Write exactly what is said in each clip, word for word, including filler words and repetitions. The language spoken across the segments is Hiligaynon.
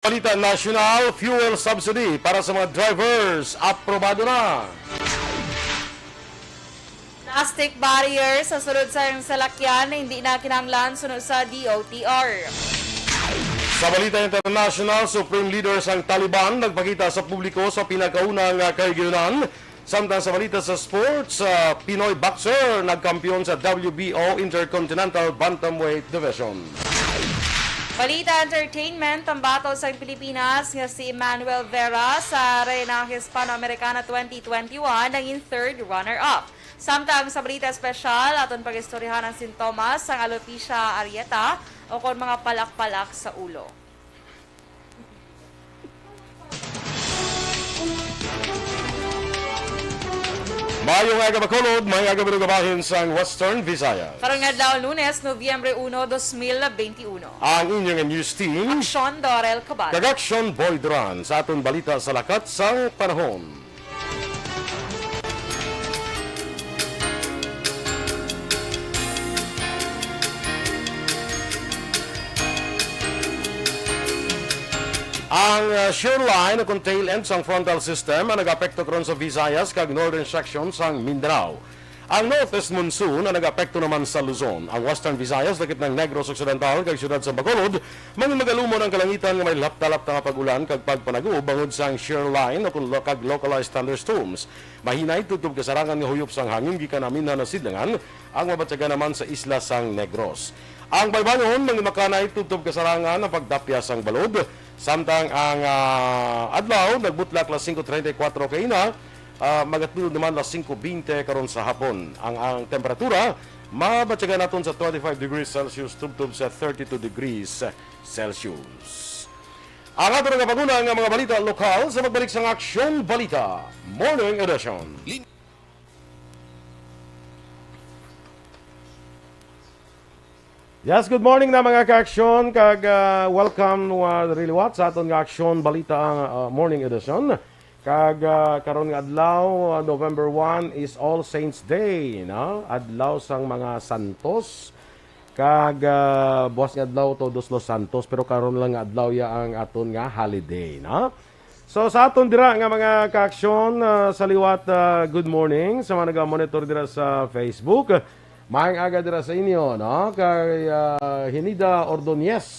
Balita nasyonal, fuel subsidy para sa mga drivers, aprobado na. Plastic barrier sa sulod sang salakyan hindi na kinahanglan suno sa D O T R. Sa balita international, Supreme Leader sang Taliban nagpakita sa publiko sa pinakauna nga kahigayunan Samtang sa balita sa sports, ah, Pinoy boxer nagkampiyon sa W B O Intercontinental Bantamweight Division. Balita entertainment, ang bato sa Pilipinas nga si Emmanuel Vera sa Reyna Hispano-Americana twenty twenty-one nangin third runner-up. Samtang sa balita espesyal, aton pag-istoryahan ang sintomas sang alopecia areata o kon mga palak-palak sa ulo. Maayong aga, Bacolod. Maayong aga, mga bahin sang Western Visayas. Karong adlaw, Lunes, Nobyembre uno, dos mil benti uno. Ang inyong news team. Aksyon, Dorel Cabal. Kag Aksyon, Boy Duran. Sa aton balita sa lakat sang panahon. Ang, uh, shear line o kung tail end sang frontal system ang nag-apekto karon sa Visayas kag northern section sang Mindanao. Ang northeast monsoon ang nag-apekto naman sa Luzon. Ang Western Visayas, lakip ng Negros Occidental kag siyudad sa Bacolod, mangin magalumon ang kalangitan nga may lapta-lapta nga pag-ulan kag pagpanaguob bangod sang shear line o kung lo-, kag localized thunderstorms. Mahinay tubtob kasarangan nga huyop sang hangin gikan aminhan na sidlangan ang mabatyagan naman sa isla sang Negros. Ang baybayon, mangimakanay tubtob kasarangan ang pagdapya sang balod, samtang ang, ah, adlaw nagbutlak alas singko treinta y cuatro kaina, ah, magatulod naman alas singko bente karon sa hapon. Ang, ang temperatura mabatyagan naton sa twenty-five degrees Celsius tubtob sa thirty-two degrees Celsius. Ang ato nga panguna nga mga balita lokal sa pagbalik sang Aksyon Balita Morning Edition. Yes, good morning na mga ka-aksyon, kag, ah, welcome, uh, really what sa aton nga Aksyon Balita, ah, Morning Edition. Kag, ah, karon nga adlaw, ah, November one is All Saints Day, no? Adlaw sang mga santos. Kag, ah, buwas nga adlaw, Todos los Santos, pero karon lang nga adlaw ya ang aton nga holiday, no? So, sa aton dira nga mga ka-aksyon, ah, sa liwat, ah, good morning sa mga naga-monitor dira sa Facebook. Maayong aga dira sa inyo, no? Kay, ah, Hinida Ordonez.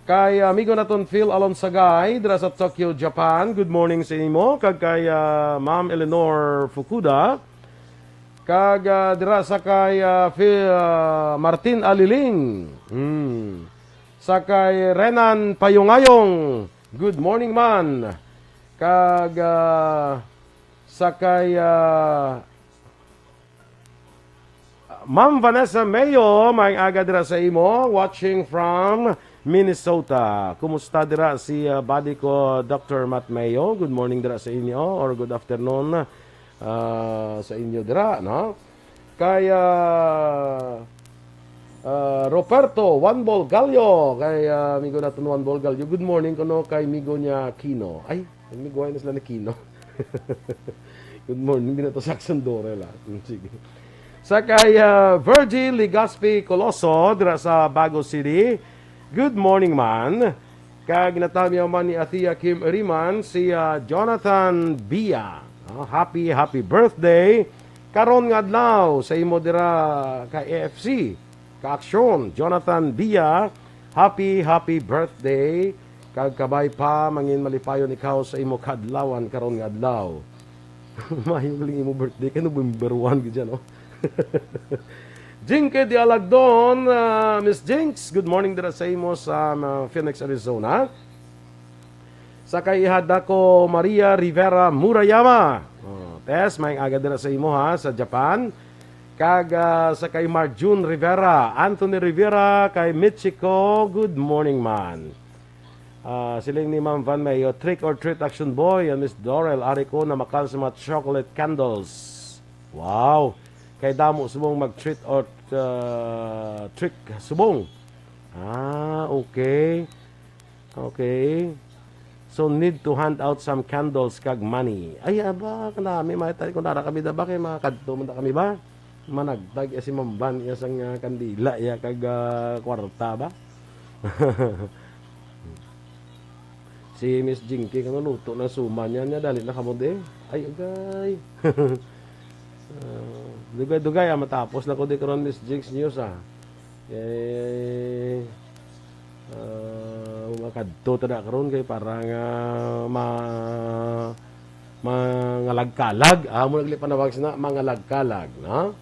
Kay amigo naton Phil Alonsagay dira sa Tokyo, Japan. Good morning sa imo. Kag kay, ah, Ma'am Eleanor Fukuda. Kag, ah, dira sa kay, ah, Phil, ah, Martin Aliling. Hmm. Sa kay Renan Payungayong. Good morning, man. Kag, ah, sa kay, ah, Ma'am Vanessa Mayo, maayong aga dira sa imo, watching from Minnesota. Kumusta dira si, ah, buddy ko, Doctor Matt Mayo? Good morning dira sa inyo, or good afternoon, ah, sa inyo dira, no? Kay, ah, ah, Roberto Juan Bolgallo, kay, ah, amigo naton Juan Bolgallo. Good morning kuno kay amigo niya Kino. Ay, amigo na sila ni Kino. Good morning, di na to Saxon Dorel, ah. Mm, sige. Sa kay, ah, Virgil Legaspi Coloso, dira sa Bago City. Good morning, man. Kag natamiyaw man ni Atia Kim Riman, si, ah, Jonathan Bia. Oh, happy, happy birthday. Karon nga adlaw sa imo dira ka A F C. Kaaksyon, Jonathan Bia, happy, happy birthday. Kag kabay pa, mangin malipayon ikaw sa imo kaadlawan karon nga adlaw. Mayo galing imo birthday kay November one gid siya, no? Jinky Dialagdon, ah, Miss Jinx, good morning dira sa imo sa, ah, Phoenix, Arizona. Sa kay Ihadako Maria Rivera Murayama. Oh, Tess, maayong aga dira sa imo, ha, sa Japan. Kag, ah, sa kay Marjun Rivera, Anthony Rivera, kay Michiko, good morning, man. Ah, siling ni Ma'am Van Mayo, trick or treat action boy, and Miss Dorel, ari ko na makal sa mga chocolate candles. Wow! Kay damo subong mag-treat or, ah, trick subong. Ah, okay. Okay. So, need to hand out some candles kag money. Ay, aba, kanami, may tayo, kung nara kami da ba, kay mga kadto man da kami ba? Managtag, eh, si Mamban, iya sang, ah, kandila, iya kag, ah, kwarta ba? Si Miss Jinky, kano luto na suman niya, niya, dali na kamo di. Ay, agay. Ah, dugay-dugay, ah, matapos na ko di karon, Miss Jinx News, ah. Eh, ah, makadto ta na karon kay para nga ma-, mangalagkalag. Ah, mo nagli panawag sina, mangalagkalag, no?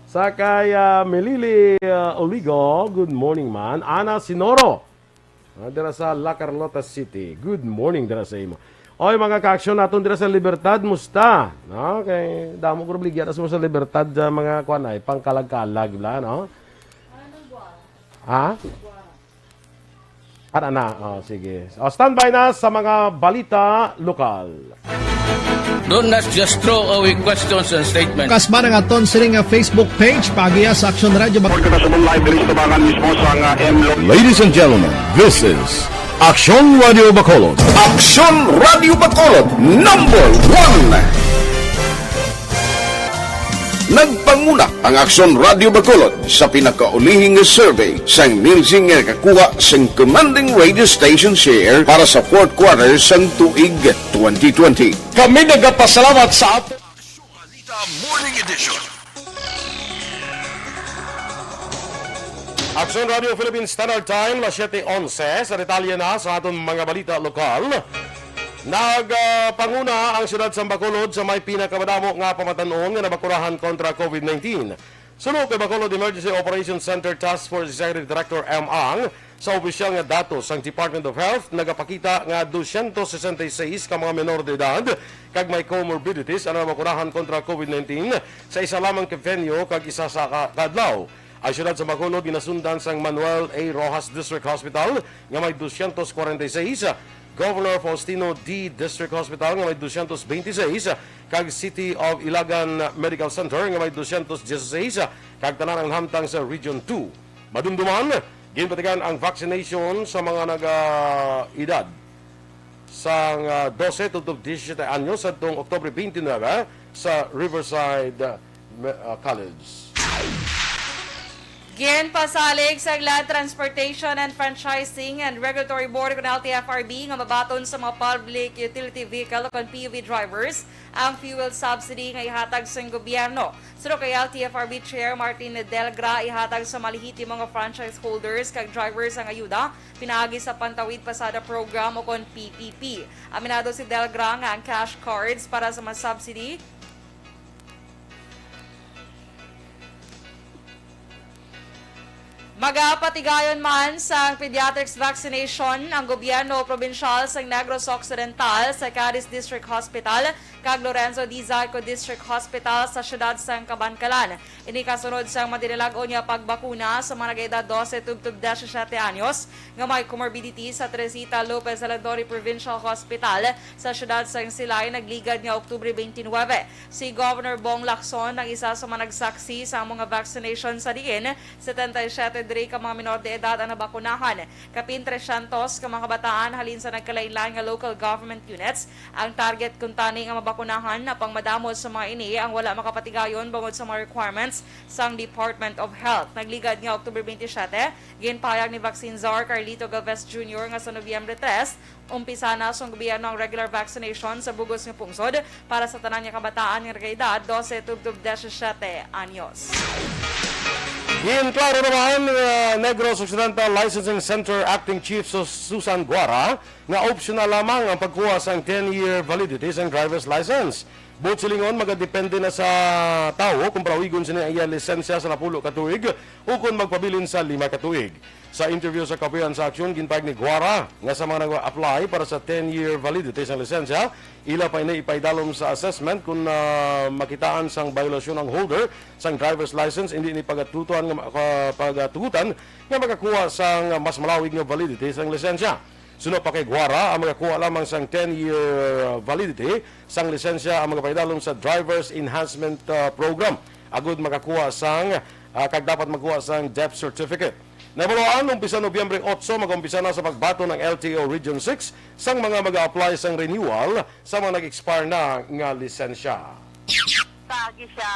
Sa kay, ah, Melili, ah, Oligo, good morning, man. Ana Sinoro, ah, dira sa La Carlota City. Good morning dira sa imo. Oy, mga ka-aksyon naton dira sa Libertad, musta? No? Kay damo ko obligya na sa Libertad, ah, mga kuan ay pangkalag-kalag bla, no? Ha? Ara na. Oh, sige. Oh, standby na sa mga balita lokal. Don't just throw away questions and statements. Kasma nga aton sini nga Facebook page, paagiha sa Aksyon Radio Bac- Report ka sa live diri sa Tabangan mismo sa nga M Lo- Ladies and gentlemen, this is Aksyon Radio Bacolod. Aksyon Radio Bacolod, number one. Nagpanguna ang Aksyon Radio Bacolod sa pinakaulihing nga survey sang Nielsen nga nakakuha sang commanding radio station share para sa fourth quarter sang tuig twenty twenty. Kami nagapasalamat sa ato Balita Morning Edition. Aksyon Radio Philippine Standard Time, las siete onse. Sa detalye na sa aton mga balita lokal, nagpanguna ang siyudad sa Bacolod sa may pinakamadamo nga pamatan-on nga nabakurahan kontra COVID nineteen. Suno kay Bacolod Emergency Operations Center Task Force Executive Director M. Ang, sa opisyal nga datos sang Department of Health, nagapakita nga dosyentos sesenta y seis ka mga menor de edad kag may comorbidities ang nabakurahan kontra COVID nineteen sa isa lamang ka venue kag isa sa ka-, ka adlaw. Ang siyudad sa Bacolod ginasundan sang Manuel A. Roxas District Hospital nga may dosyentos kwarenta y seis, Governor Faustino D. District Hospital nga may dosyentos bente y seis, kag City of Ilagan Medical Center nga may dosyentos dieciséis, kag tanan ang nahamtang sa Region two. Madumduman, ginpatigan ang vaccination sa mga naga-edad sang, ah, dose tubtob diyesisiete anyos sadtong Oktubre twenty-nine sa Riverside, ah, Me-, ah, College. Ginpasalig sang Land Transportation and Franchising and Regulatory Board, kon L T F R B, nga mabaton sa mga public utility vehicle, kon P U V drivers, ang fuel subsidy nga ihatag sang gobyerno. Suno kay L T F R B Chair Martin Delgra, ihatag sa mga lehitimo nga franchise holders kag drivers ang ayuda pinaagi sa Pantawid Pasada Program o kon P P P. Aminado si Delgra nga ang cash cards para sa mga subsidy Magapatigayon man sang pediatrics vaccination ang gobyerno o probinsyal sang Negros Occidental sa Cadiz District Hospital kag Lorenzo Dizalco District Hospital sa siyudad sang Kabankalan. Ini kasunod sang madinalag-on nga pagbakuna sa mga nag-edad dose tubtob diyesisiete anyos nga may comorbidity sa Teresita Lopez Aladori Provincial Hospital sa siyudad sang Silay nagligad nga Oktubre twenty-nine. Si Governor Bong Lacson ang isa sa mga nagsaksi sa amo nga vaccination, sa diin setenta y siete diri ka mga menor de edad ang nabakunahan. Kapin trescientos ka mga kabataan halin sa nagkalainlain nga local government units ang target kuntani nga mabakunahan, apang madamo sa mga ini ang wala makapatigayon bangod sa mga requirements sang Department of Health. Nagligad nga Oktubre twenty-seven, ginpahayag ni Vaccine Czar Carlito Galvez Junior nga sa Nobyembre tres, umpisa na sang gobyerno ang regular vaccination sa bug-os nga pungsod para sa tanan nga kabataan nga nagaedad dose tubtob diyesisiete anyos. Ginklaro naman, uh, Negros Occidental Licensing Center Acting Chief Sus-, Susan Guara nga optional lamang ang pagkuha sang ten-year validity sang driver's license. Buot silingon, magadepende na sa tawo kung palawigon sini ang iya lisensya sa napulo ka tuig o kon magpabilin sa lima ka tuig. Sa interview sa Kapihan sa Aksyon, ginpahayag ni Guara nga sa mga nag-apply para sa ten-year validity sang lisensya, ila pa ini ipaidalom sa assessment kung, ah, makitaan sang biolasyon ang holder sang driver's license, indi ni pagatutuan nga ma-, ah, pagatugutan nga makakuha sang mas malawig nga validity sang lisensya. Suno pa kay Guara, ang makakuha lamang sang ten-year validity sang lisensya ang magapaidalom sa Driver's Enhancement, ah, Program agud makakuha sang, ah, kag dapat magkuha sang death certificate. Nabaluan, umpisa Nobyembre otso, mag-umpisa na sa pagbaton ang L T O Region six sang mga mag-a-apply sang renewal sa mga nag-expire na nga lisensya. Kaagi siya,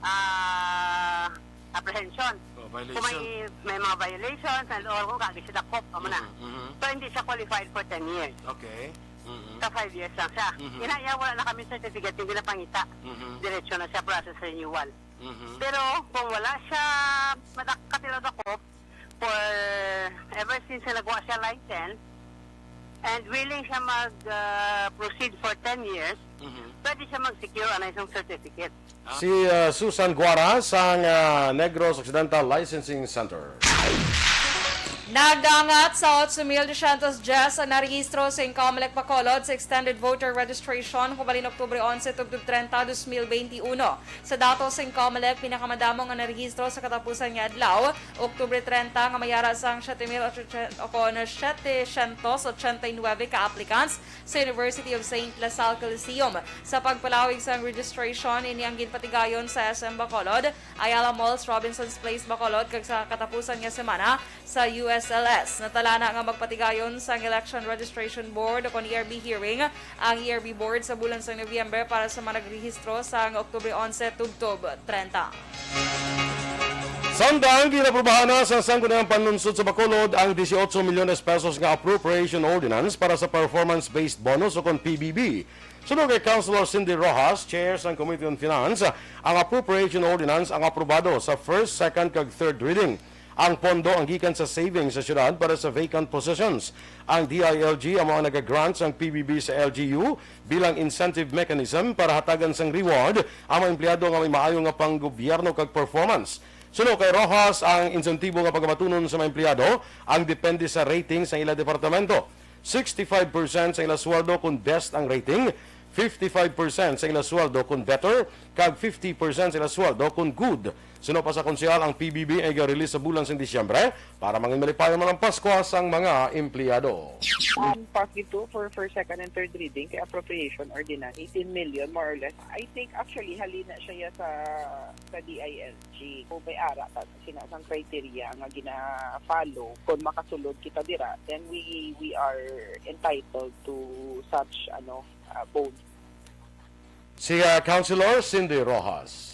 ah, apprehension. Oh, violation. Kung may, may mga violations and all, kung kaagi siya dakop, amo na. Mhm, mhm. So, hindi siya qualified for ten years. Okay. Mhm. Sa five years lang siya. Mhm. Ina niya, wala na kami certificate, hindi na pangita. Mhm. Diretso na siya process renewal. Mhm. Pero kung wala siya, madak- katilaw ako, for ever since na nagkuha siya license, and willing siya mag uh, proceed for ten years, Mhm. pwede siya mag-secure ang isang certificate. Si uh, Susan Guara sang uh, Negros Occidental Licensing Center. Nagdangat sa otso mil dosyentos diyes ang narehistro sa Incomelec Bacolod sa extended voter registration hubalin Oktubre onse tubtob treinta, dos mil benti uno. Sa datos sa Incomelec, pinakamadamo nga narehistro sa katapusan nga adlaw, Oktubre treinta, nga may ara sang siyete mil ocho syentos, o kon setecientos ochenta y nuebe ka applicants sa University of Saint La Salle Coliseum. Sa pagpalawig sang registration, ini ang ginpatigayon sa S M Bacolod, Ayala Malls, Robinsons Place, Bacolod, kag sa katapusan nga semana sa U S L S. Natalana nga magpatigayon sang Election Registration Board o kon E R B hearing ang E R B Board sa bulan sang Nobyembre para sa mga nagrehistro sang Oktubre onse tubtob treinta. Samtang ginaprubahan na sa Sangguniang Panlunsod sa Bacolod ang dieciocho milyones pesos nga appropriation ordinance para sa performance-based bonus o kon P B B. Suno kay Councilor Cindy Rojas, chair sang Committee on Finance, ang appropriation ordinance ang aprobado sa first, second, kag third reading. Ang pondo ang gikan sa savings sa syudad para sa vacant positions. Ang D I L G amo ang nagagrant sang P B B sa L G U bilang incentive mechanism para hatagan sang reward ang mga empleyado nga may maayo nga panggobyerno kag performance. Suno kay Rojas, ang insentibo nga pagabatunon sa mga empleyado ang depende sa rating sa ila departamento. Sixty-five percent sa ila sweldo kon best ang rating, fifty-five percent sa ila sweldo kon better, kag fifty percent sa ila sweldo kon good. Suno pa sa konsehal, ang P B B ay ga-release sa bulan sang Disyembre para mangin malipayon man ang Paskwa sang mga empleyado. Um, pass gid to for first, second, and third reading kay appropriation ordinance, eighteen million more or less. I think actually halina siya ya sa sa D I L G. Kung may ara ta sina sang criteria nga gina-follow, kung makasulod kita dira, then we we are entitled to such ano uh, bonus. Si uh, Councilor Cindy Rojas.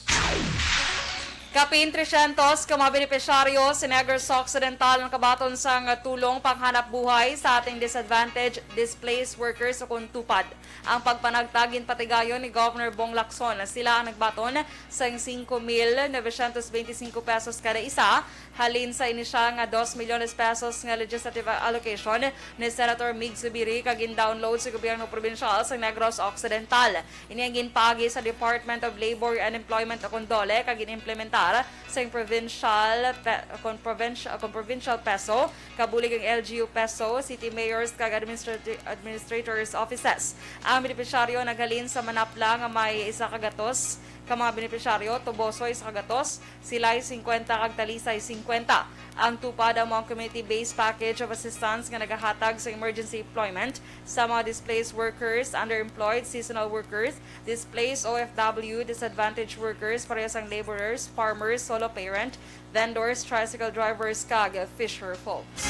Kapin tresyentos ka mga benepisyaryo sa Negros Occidental ang kabaton sang tulong panghanap buhay sa ating disadvantaged displaced workers o kon tupad. Ang pagpanagtag ginpatigayon ni Governor Bong Lacson. Sila ang nagbaton sang singko mil novecientos benti singko pesos kada isa halin sa inisyal nga dos milyones pesos nga legislative allocation ni Senator Mig Zubiri kag gin-download sa gobyerno probinsyal sa Negros Occidental. Ini ang ginpaagi sa Department of Labor and Employment o kon DOLE kag gin-implementar sa provincial pe, kon provincial, kon provincial peso, kabulig ang L G U peso, city mayors kag administrati- administrators offices. Ang benepisyaryo naghalin sa Manapla nga may isa ka gatos ka mga benepisyaryo, Toboso isa ka gatos, Silay singkwenta kag Talisay singkwenta. Ang tupad amo ang community-based package of assistance nga nagahatag sa emergency employment sa mga displaced workers, underemployed, seasonal workers, displaced O F W, disadvantaged workers, pareho sang laborers, farmers, solo parent, vendors, tricycle drivers, kag fisher folks.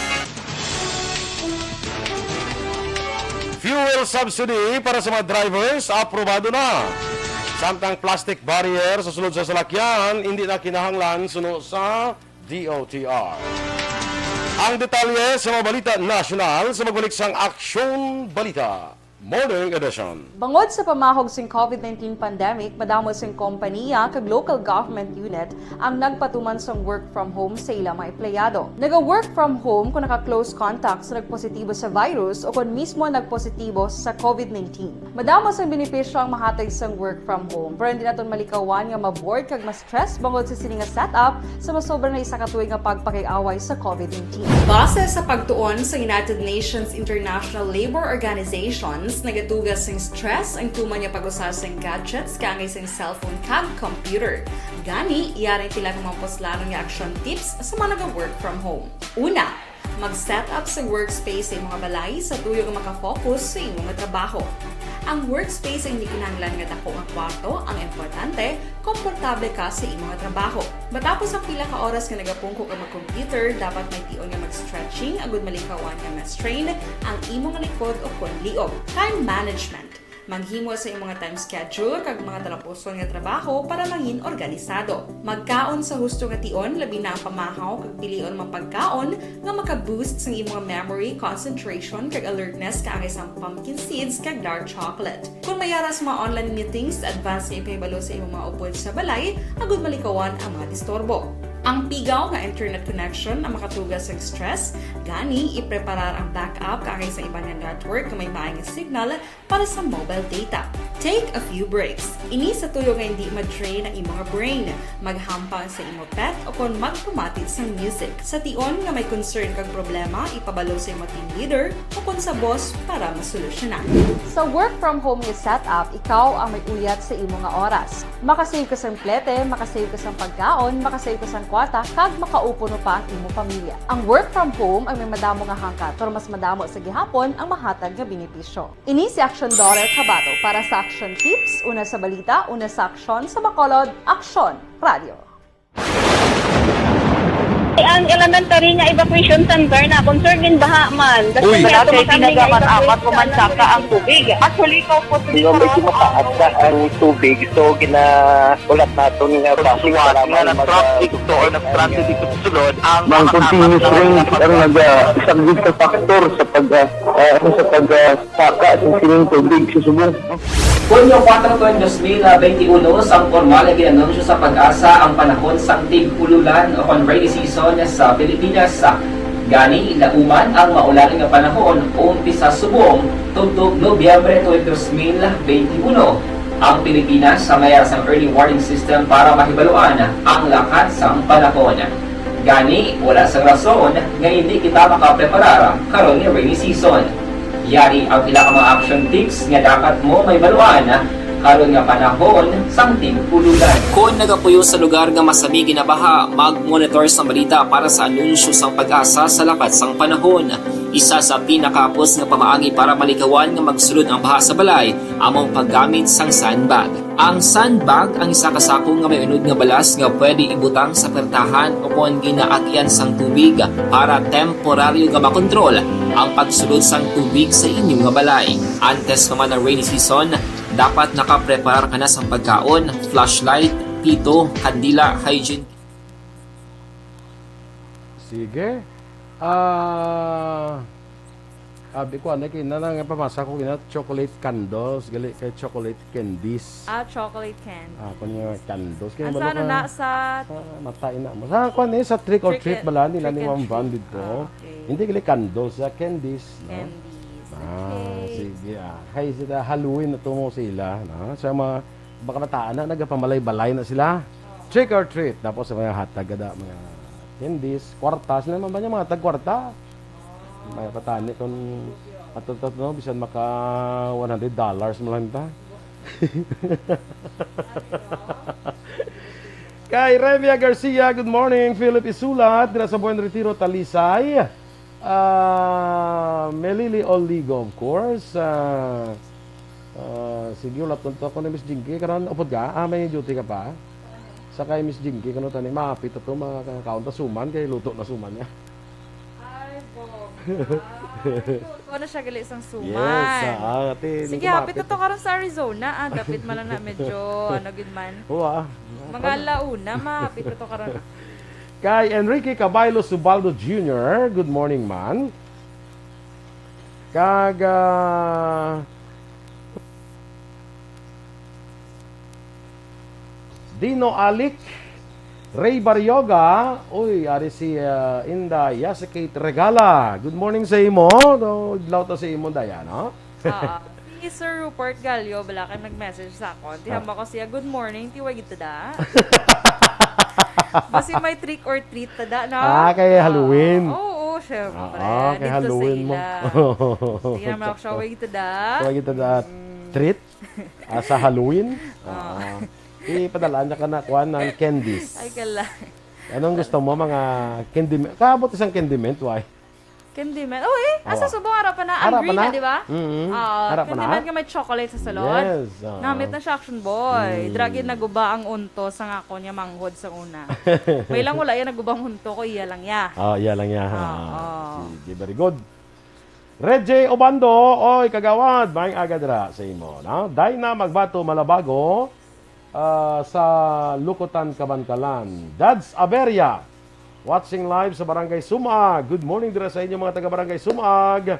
Fuel subsidy para sa mga drivers, aprobado na. Samtang plastic barrier sa sulod sa salakyan, hindi na kinahanglan suno sa D O T R. Ang detalye sa mga balita nasyonal sa magbalik sang Aksyon Balita Morning Edition. Bangod sa pamahog sing COVID nineteen pandemic, madamo sing kompaniya kag local government unit ang nagpatuman sang work from home sa ila mga empleyado. Naga-work from home kung naka-close contact sa nagpositibo sa virus o kon mismo nagpositibo sa COVID nineteen. Madamo sang benepisyo ang mahatag sang work from home, pero hindi naton malikawan nga ma-bored kag ma-stress bangod sa sini nga setup sa masobra na isa ka tuig nga pagpakig-away sa COVID nineteen. Base sa pagtuon sa United Nations International Labor Organizations, nagatuga sing stress ang tuman nga pag-usa sing gadgets kaangay sing cellphone kag computer. Gani, yari ang pila ka mga puslanon nga action tips sa mga naga-work from home. Una, mag-set up sa workspace sa imo nga balay sa tuyo nga makafocus sa imo nga trabaho. Ang workspace ay hindi kinahanglan nga dako nga kwarto, ang importante, komportable ka sa imo nga trabaho. Matapos ang pila ka oras nga nagapungko ka mag-computer, dapat may tion nga mag-stretching agud malikawan nga ma-strain ang imo nga likod o kon liog. Time management. Maghimo sa imong time schedule kag mga talapuson nga trabaho para mangin organisado. Magkaon sa husto nga tion, labi na ang pamahaw kag pilion mga pagkaon nga maka-boost sang imong memory, concentration, kag alertness kaangay sang pumpkin seeds kag dark chocolate. Kung may ara sa mga online meetings, advance nga ipahibalo sa imong mga upod sa balay agud malikawan ang mga disturbo. Ang pigaw nga internet connection ang makatuga sa stress, gani ipreparar ang backup kaangay sa iban nga network nga may maay nga signal para sa mobile data. Take a few breaks. Ini sa tuyo nga hindi ma-drain ang imong brain. Maghampang sa imo pet o kon magpamati sang music. Sa tion nga may concern kag problema, ipabalo sa imo team leader o kon sa boss para masolusyonan. Sa work from home nga setup, ikaw ang may uyat sa imo nga oras. Makasave ka sang plete, makasave ka sang pagkaon, makasave ka sang kwarta, kag makaupo no pa ang imo pamilya. Ang work from home ang may madamo nga hangkat, pero mas madamo sa gihapon ang mahatag nga benepisyo. Ini si Action Daughter Kabato para sa Action Tips, una sa balita, una sa aksyon, sa Bacolod, Aksyon Radio. Ang elementary nga evacuation center na, concern gin baha man. Uy. Wala kay ginagaman apat ko man saka ang tubig. Actually, ikaw po, medyo mataas na ang tubig. So, gina-, ulat naton nga base para nga nag-traffic to or nag-transit dito sa sulod, ang mga continuous rain ang nag-, ah, isang big factor sa pag, ah, ah, ano, sa pag, ah, saka sa sining tubig sa subong. Hunyo kuwatro, dos mil benti uno, sang pormal nga gin-anunsyo sa PAGASA ang panahon sang tig-ululan o kon rainy season sa Pilipinas. Gani, lauman ang maulan nga panahon umpisa subong tubtob Nobyembre tuig dos mil benti uno. Ang Pilipinas may ara sang early warning system para mahibaluan ang lakat sang panahon. Gani, wala sang rason nga hindi kita makapreparar karon nga rainy season. Yari ang pila ka mga action tips nga dapat mo mahibaluan karon nga panahon sang tig-ululan. Kon nagapuyo sa lugar nga masami ginabaha, mag-monitor sang balita para sa anunsyo sang PAGASA sa lakat sang panahon. Isa sa pinakahapos nga pamaagi para malikawan nga magsulod ang baha sa balay amo ang paggamit sang sandbag. Ang sandbag ang isa ka sako nga may unod nga balas nga pwede ibutang sa pertahan o kon ginaagyan sang tubig para temporaryo nga makontrol ang pagsulod sang tubig sa inyo nga balay. Antes pa man ang rainy season, dapat nakapreparar ka na sang pagkaon, flashlight, pito, kandila, hygiene. Sige. Ah, abi ko, ano, kay na lang pamasa ko, gina chocolate candles, gali kay chocolate candies. Ah, chocolate candies. Ah, kung yung candles, kaya ang sa ano na, sa sa mata, ina mo. Sa, kwan, eh, sa trick or treat bala nila ni Ma'am Van dito. Ah, okay. Hindi gali candles, sa candies, no? Candies. Ah, okay. Sige, ah. Kay sila haluin na to mo sila, no? Sa mga, baka nataan na, nagapamalay-balay na sila. Trick or treat. Tapos sa mga hatag, kada mga candies, kwarta. Sila naman ba niya, mga tag kwarta? May patani kung matutot, no? Bisan maka one hundred dollars mo lang ta. Kay Remia Garcia, good morning. Philip Isulat, dira sa Buen Retiro, Talisay. Ah, Melili Oligo, of course. Ah, ah, sige, ulat ko ni Miss Jinky. Karon, upod ka? Ah, may duty ka pa? Sa kay Miss Jinky, kano tani, maapit ato, makakaon ta suman, kay luto na suman niya. Ay, bongga. Luto na siya gali sang suman. Yes, ah, ate, sige, hapit na to karon sa Arizona. Ah, dapit man lang na medyo, ano gid man. Oo, ah. Mga alauna, mahapit na to karon. Kay Enrique Caballo Subaldo Junior, good morning, man. Kag, ah, Dino Alic, Ray Barrioga, uy, ari si, ah, Inda Yasakate Regala. Good morning sa imo. No, adlaw to sa imo, Daya, no? Oo. Si Sir Rupert Gallo, bala kay nag-message sa akon. Ti hamba ko siya, "Good morning, ti way gid ta da." Basi may trick or treat ta da, no? Ah, kay Halloween. Oo, oo, syempre. Oo, kay Halloween mo. Dito sa ila. Sige naman ako siya, "Way gid ta da." Way gid ta da. Mm. Treat? Ah, sa Halloween? Oo. Oo. Ipadalaan niya ka na, kuan, ng candies. Ay, kala. Anong gusto mo, mga candy? Kaabot isang candy mint, why? Candyman. Oh, eh, asa subong ara pa na? Ang green na, di ba? Mm-hmm. Oo, ara pa na? Candyman nga may chocolate sa sulod. Yes, oo. Namit na siya, Action Boy. Mm. Dira gid naguba ang unto sa nga akon nga manghod sa una. May lang wala iya nagubang unto ko, iya lang iya. Oh, iya lang iya. Oo. Sige, very good. Reggie Obando, oy, kagawad, may aga dira sa imo, no? Dina Magbato Malabago, ah, sa Lukutan, Kabankalan. Dads Averia, watching live sa Barangay Sumag. Good morning dira sa inyo, mga taga Barangay Sumag.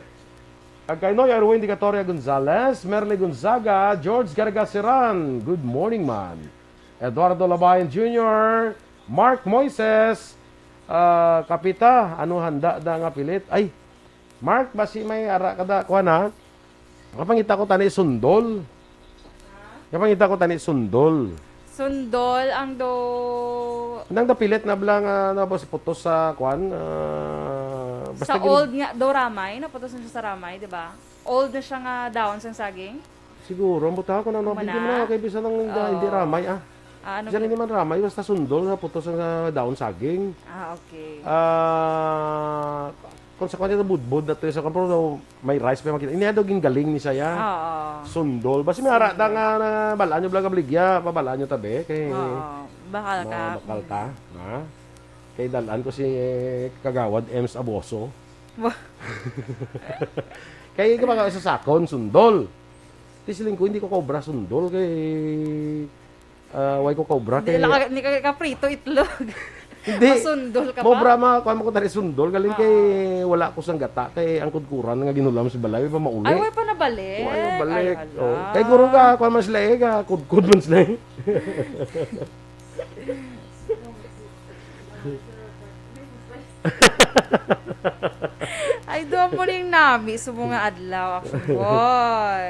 Kag kay Noy Erwin Dicatoria Gonzalez, Merly Gonzaga, George Gargaseran. Good morning, man. Eduardo Labayan Junior, Mark Moises, ah, Kapita, ano handa da nga pilit? Ay, Mark, basi may ara ka da, kuha na. Kapangita ko tani sundol. Kapangita ko tani sundol. Sundol ang do... Nang napilit na bala nga, ano ba, si putos sa, kuan, ah, basta Sa gin- old nga, do ramay, naputos na siya sa ramay, di ba? Old na siya nga dahon sang saging. Siguro, ang butang ko na, no, Humana. Bigyan mo na, kay bisan ang hindi, Oo. hindi ramay, ah. Ah, ano Diyan ba? hindi man ramay, basta sundol nga putos ang, ah, dahon saging. Ah, okay. Ah, kung sa kanya budbod na to, sa kampro daw, may rice pa makita. Ini daw gingaling ni saya. Oo. Sundol. Basi may ara Sundol. ta nga, na, balaan nyo bala ka baligya, pabalaan nyo tabi. Kay Oo. Bakal ka. Bakal ta, ha? Kay dalaan ko si, eh, Kagawad Ems Aboso. Wa- Kay ka mga sa sakon, sundol. Ti siling ko, hindi ko kaobra sundol kay, ah, why ko kaobra Hindi kay lang ka, hindi ka kaprito itlog. Hindi. Masundol ka Maobra pa? ma, kuha mo ko tari sundol. Galing Oo. kay wala ko sang gata. Kay ang kudkuran nga ginulam sa balay, pa mauli. Ay, way pa nabalik. Wala balik. Ay, hala. Oh. Kay guro ka, kuha man sila eh, ka, kudkod man sila eh. Ay, duha mo ning nami sa mga adlaw, Action Boy.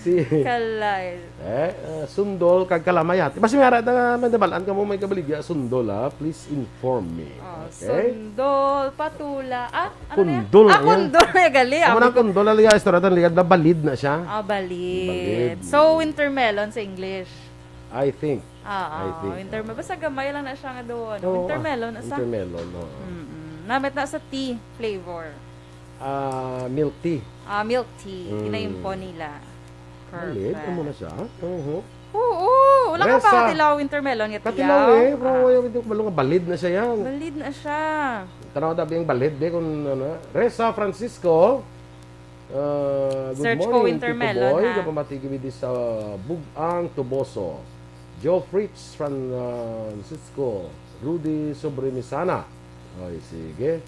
Si Kalay. Eh, uh, sundol kag kalamayat. Basi may ara na nga may nabalaan ka mo may kabaligya, sundol, ha? Please inform me. Oh, Okay? sundol, patula. Ah, ano na yan? Kundol Ah, na yan. kundol na gali. Amo Ako na ko- kundol, aliya, istorya tan liya, nabalid na siya. Ah, balid. Balid. So, winter melon sa English. I think. Ah, I ah, think, winter ah. melon. Basta gamay lang na siya nga doon. Oo, Winter ah, melon, asa? winter melon, oo. Mm-mm. Namit na sa tea flavor. Ah, milk tea. Ah, milk tea. Mm. Ginaimpo nila. Balid, Perfect. amo na siya. Oo. Oo, wala ka Resa. pa katilaw winter melon nga Katilaw tiyaw? eh, pero Ah. wala yung balong balid na siya yan. Balid na siya. Tanaw dabi yung balid eh, kung ano. Resa Francisco, ah, good Search ko morning, winter Tito melon, Boy. ha? Kapamati gid sa Bugang Tuboso. Joe Fritz Francisco, Rudy Sobremisana. Ay, sige.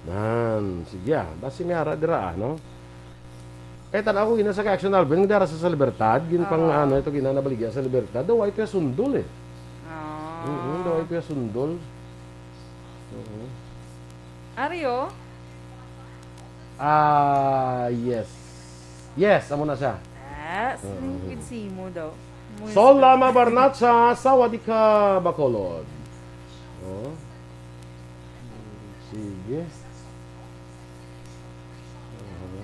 Ah, Nan, sige ah. Basi may ara dira, ah, no? Eh, tanaw ko gina sa Action Alvin, dara sa, sa Libertad, gin pang, Ah. ano, ito gina nabaligya sa Libertad. Daw, ay, kaya sundol eh. Ah. Mm, daw, ay, kaya sundol. Oo. Ario? Ah, yes. Yes, amo na siya. Yes, Mm. yung pinsimo daw. Mo Sol yung Lama Barnacha, sawadika, Bacolod. Oh. Sige. Aha.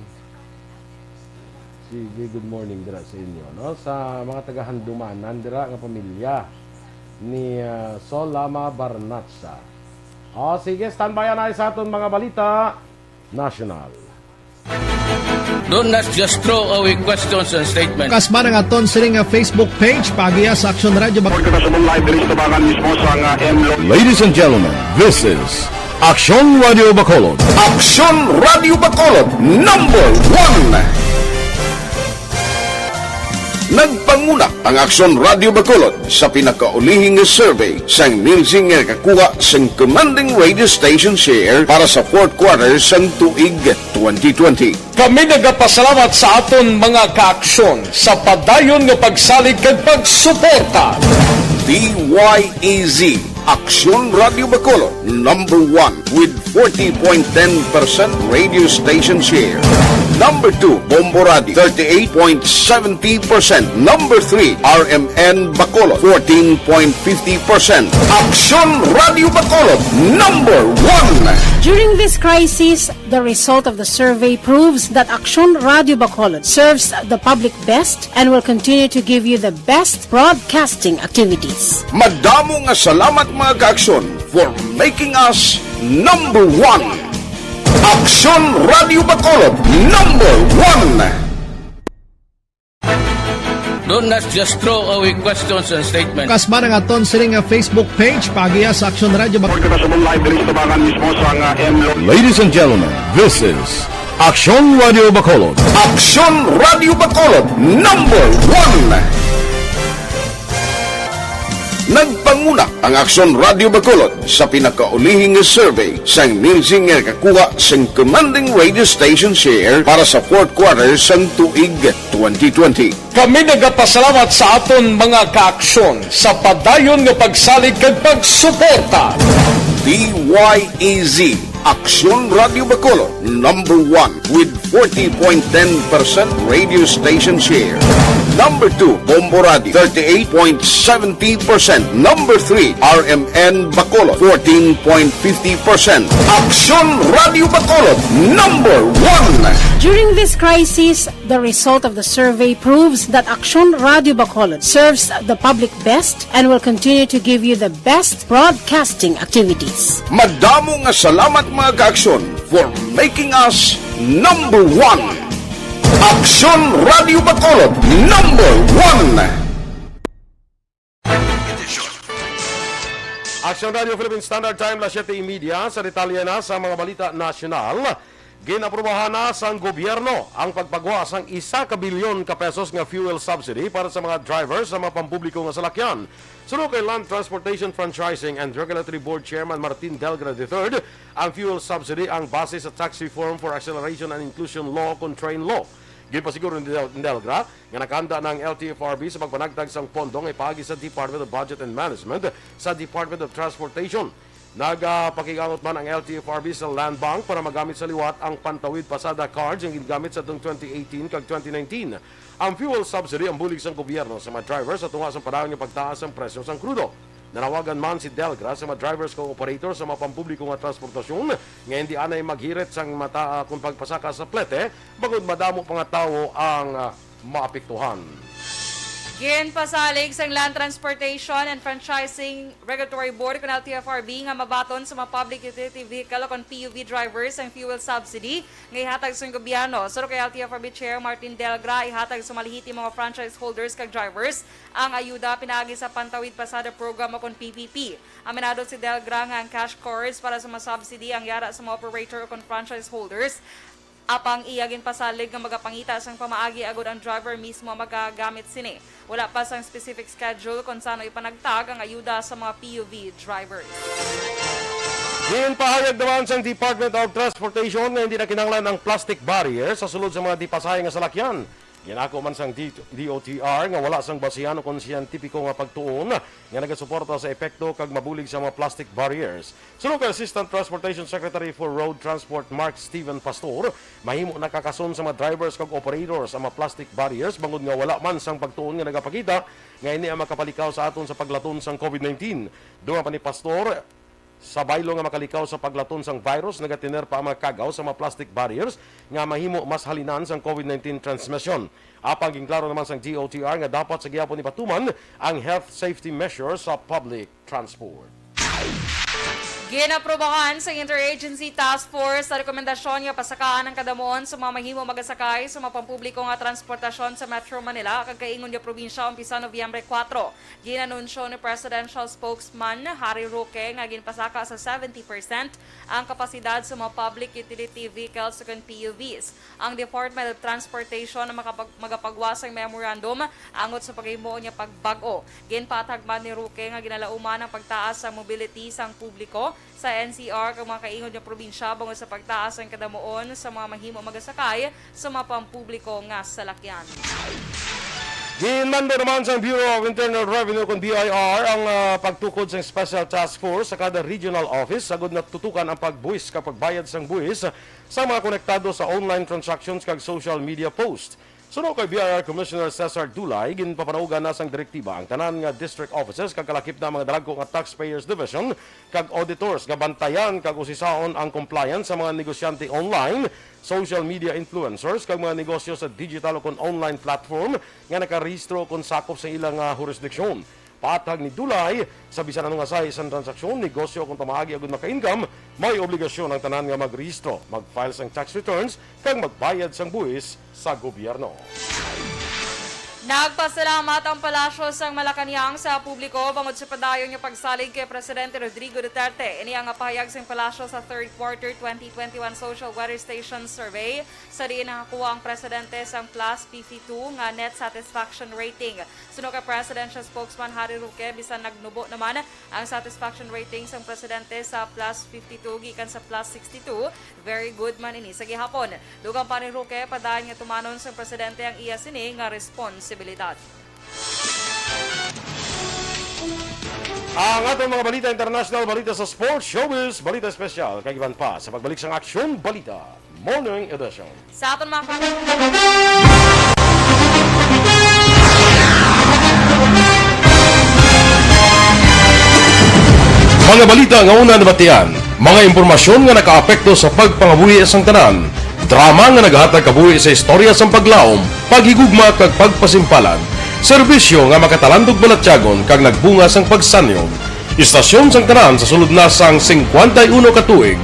Sige, good morning dira sa inyo, no? Sa mga taga-Handumanan dira nga pamilya ni, ah, Sol Lama Barnacha. Oh, sige, standby anay sa aton mga balita national. Do not just throw away questions and statements. Kasman ang aton sini nga Facebook page, paagiha sa Aksyon Radio Bacolod. Report na sa live diri sa Tubangan mismo sa nga M Lo- Ladies and gentlemen, this is Aksyon Radio Bacolod. Aksyon Radio Bacolod, number one. Nagpanguna ang Aksyon Radio Bacolod sa pinakaulihing nga survey sang Nielsen nga nakakuha sang commanding radio station share para sa fourth quarter sang tuig twenty twenty. Kami nagapasalamat sa aton mga kaaksyon sa padayon nga pagsalig kag pagsuporta. D Y E Z, Aksyon Radio Bacolod, number one with forty point ten percent radio station share. Number two, Bombo Radio, thirty-eight point seventy percent. Number three, R M N Bacolod, fourteen point fifty percent. Aksyon Radio Bacolod, number one. During this crisis, the result of the survey proves that Aksyon Radio Bacolod serves the public best and will continue to give you the best broadcasting activities. Madamo nga salamat, mga kaaksyon, for making us number one. Aksyon Radio Bacolod, number one. Don't not just throw away questions and statements. Kasman ang aton sini nga Facebook page, paagiha sa Aksyon Radio Bak- Report kita sa live diri sa tabangan mismo sa nga M Lo. Ladies and gentlemen, this is Aksyon Radio Bacolod. Aksyon Radio Bacolod, number one. Nagpanguna ang Aksyon Radio Bacolod sa pinakaulihi nga survey sang Nielsen nga nakakuha sang commanding radio station share para sa fourth quarter sang tuig twenty twenty. Kami nagapasalamat sa aton mga kaaksyon sa padayon nga pagsalig kag pagsuporta. D Y E Z, Aksyon Radio Bacolod, number one with forty point ten percent radio station share. Number two, Bombo Radio, thirty-eight point seventy percent. Number three, R M N Bacolod, fourteen point fifty percent. Aksyon Radio Bacolod, number one. During this crisis, the result of the survey proves that Aksyon Radio Bacolod serves the public best and will continue to give you the best broadcasting activities. Madamo nga salamat, mga kaaksyon, for making us number one. Aksyon Radio Bacolod, number one. Aksyon Radio Philippine Standard Time, las siete y media. Sa detalye na sa mga balita nasyonal, ginaprobahan na sang gobyerno ang pagpagwa sang isa ka bilyon ka pesos nga fuel subsidy para sa mga driver sa mga pampubliko nga salakyan. Suno kay Land Transportation Franchising and Regulatory Board Chairman Martin Delgra the third, ang fuel subsidy ang base sa Tax Reform for Acceleration and Inclusion Law kon TRAIN Law. Ginpasiguro ni Del- Delgra nga nakahanda na ang L T F R B sa pagpanagtag sang pondo nga ipaagi sa Department of Budget and Management sa Department of Transportation. Nagapakig-angot man ang L T F R B sa Land Bank para magamit sa liwat ang Pantawid Pasada cards nga gingamit sa twenty eighteen kag twenty nineteen. Ang fuel subsidy ang bulig sang gobyerno sa mga driver sa tunga sang padayon nga pagtaas sang presyo sang krudo. Nanawagan man si Delgra sa mga drivers kag operator sa mga pampubliko nga transportasyon nga hindi anay maghirit sang mata kon pagpasaka sa plete, bangod madamo pa nga tawo ang, ah, maapektuhan. Ginpasalig sang Land Transportation and Franchising Regulatory Board kon L T F R B nga mabaton sa mga public utility vehicle o kon P U V drivers ang fuel subsidy nga ihatag sang gobyerno. Suno kay L T F R B Chair Martin Delgra, ihatag sa mga lehitimo nga franchise holders kag drivers ang ayuda pinaagi sa Pantawid Pasada Program o kon P P P. Aminado si Delgra nga ang cash cards para sa mga subsidy ang yara sa mga operator o kon franchise holders. Apang iya ginpasalig nga magapangita sang pamaagi agud ang driver mismo ang magagamit sini. Wala pa sang specific schedule kon sano ipanagtag ang ayuda sa mga P U V drivers. Ginpahayag naman sang Department of Transportation nga hindi na kinahanglan ang plastic barrier sa sulod sa mga dipasahe nga salakyan. Ginako man sang D- D O T R nga wala sang basihan o kon siyentipiko nga pagtuon nga nagasuporta sa epekto kag mabulig sa mga plastic barriers. Suno kay Assistant Transportation Secretary for Road Transport Mark Steven Pastor, mahimo nakakason sa mga drivers kag operators ang mga plastic barriers bangod nga wala man sang pagtuon nga nagapakita nga ini ang makapalikaw sa aton sa paglaton sang COVID nineteen. Dungan pa ni Pastor, sa baylo nga makalikaw sa paglaton sang virus, nagatiner pa ang mga kagaw sa mga plastic barriers nga mahimo mas halinan sang COVID nineteen transmission. Apang ginklaro naman sang D O T R nga dapat sa gihapon ipatuman ang health safety measures sa public transport. Ginaprobahan sa Interagency Task Force sa rekomendasyon nga pasakaan ang kadamuon sa mga mahimo magasakay sa mga pampubliko nga transportasyon sa Metro Manila kag kaingon nga probinsya umpisa Nobyembre kuwatro. Ginanunsyo ni Presidential Spokesman Harry Roque nga ginpasaka sa seventy percent ang kapasidad sa mga public utility vehicles ukon P U Vs. Ang Department of Transportation ang makapag- magapagwa sang memorandum angot sa paghimuon nga pagbag-o. Ginpatag man ni Roque nga ginalauman ang pagtaas sa mobility sang publiko sa N C R kag mga kaingon nga probinsya bangod sa pagtaas sang kadamuon sa mga mahimo magasakay sa mga pampubliko nga salakyan. Ginmando naman sang Bureau of Internal Revenue kon B I R ang, ah, pagtukod sang Special Task Force sa kada regional office agud natutukan ang pagbuwis kag pagbayad sang buwis sa mga konektado sa online transactions kag social media post. Suno kay B I R Commissioner Cesar Dulay, ginpapanaugan na sang direktiba ang tanan nga district offices kag kalakip na mga dalagko nga Taxpayers Division kag auditors nga bantayan kag usisaon ang compliance sa mga negosyante online, social media influencers kag mga negosyo sa digital ukon online platform nga nakarehistro kon sakop sa ilang, ah, jurisdiksyon. Paathag ni Dulay, sa bisan ano nga sahi sang transaksyon, negosyo ukon pamaagi agud maka-income, may obligasyon ang tanan nga magrehistro, mag-file sang tax returns kag magbayad sang buwis sa gobyerno. Nagpasalamat ang Palasyo sang Malacañang sa publiko bangod sa padayon nga pagsalig kay Presidente Rodrigo Duterte. Ini ang pahayag sang Palasyo sa third quarter twenty twenty-one Social Weather Station Survey, sa diin nakakuha ang presidente sang plus fifty-two nga net satisfaction rating. Suno kay Presidential Spokesman Harry Roque, bisan nagnubo naman ang satisfaction rating sang presidente sa plus fifty-two gikan sa plus sixty-two, very good man ini sa gihapon. Dugang pa ni Roque, padayon nga tumanon sang presidente ang iya sini nga responsibilidad. Ang atong mga balita international, balita sa sports, showbiz, balita espesyal, kag iban pa sa pagbalik sang Aksyon Balita Morning Edition. Sa aton mga ka- Mga balita nga una nabatian, mga impormasyon nga nakaapekto sa pagpangabuhi sang tanan, drama nga nagahatag kabuhi sa istorya sang paglaom, paghigugma kag pagpasimpalan, serbisyo nga makatalandog balatyagon kag nagbunga sang pagsanyog. Istasyon sang tanan sa sulod na sang singkwenta y uno ka tuig,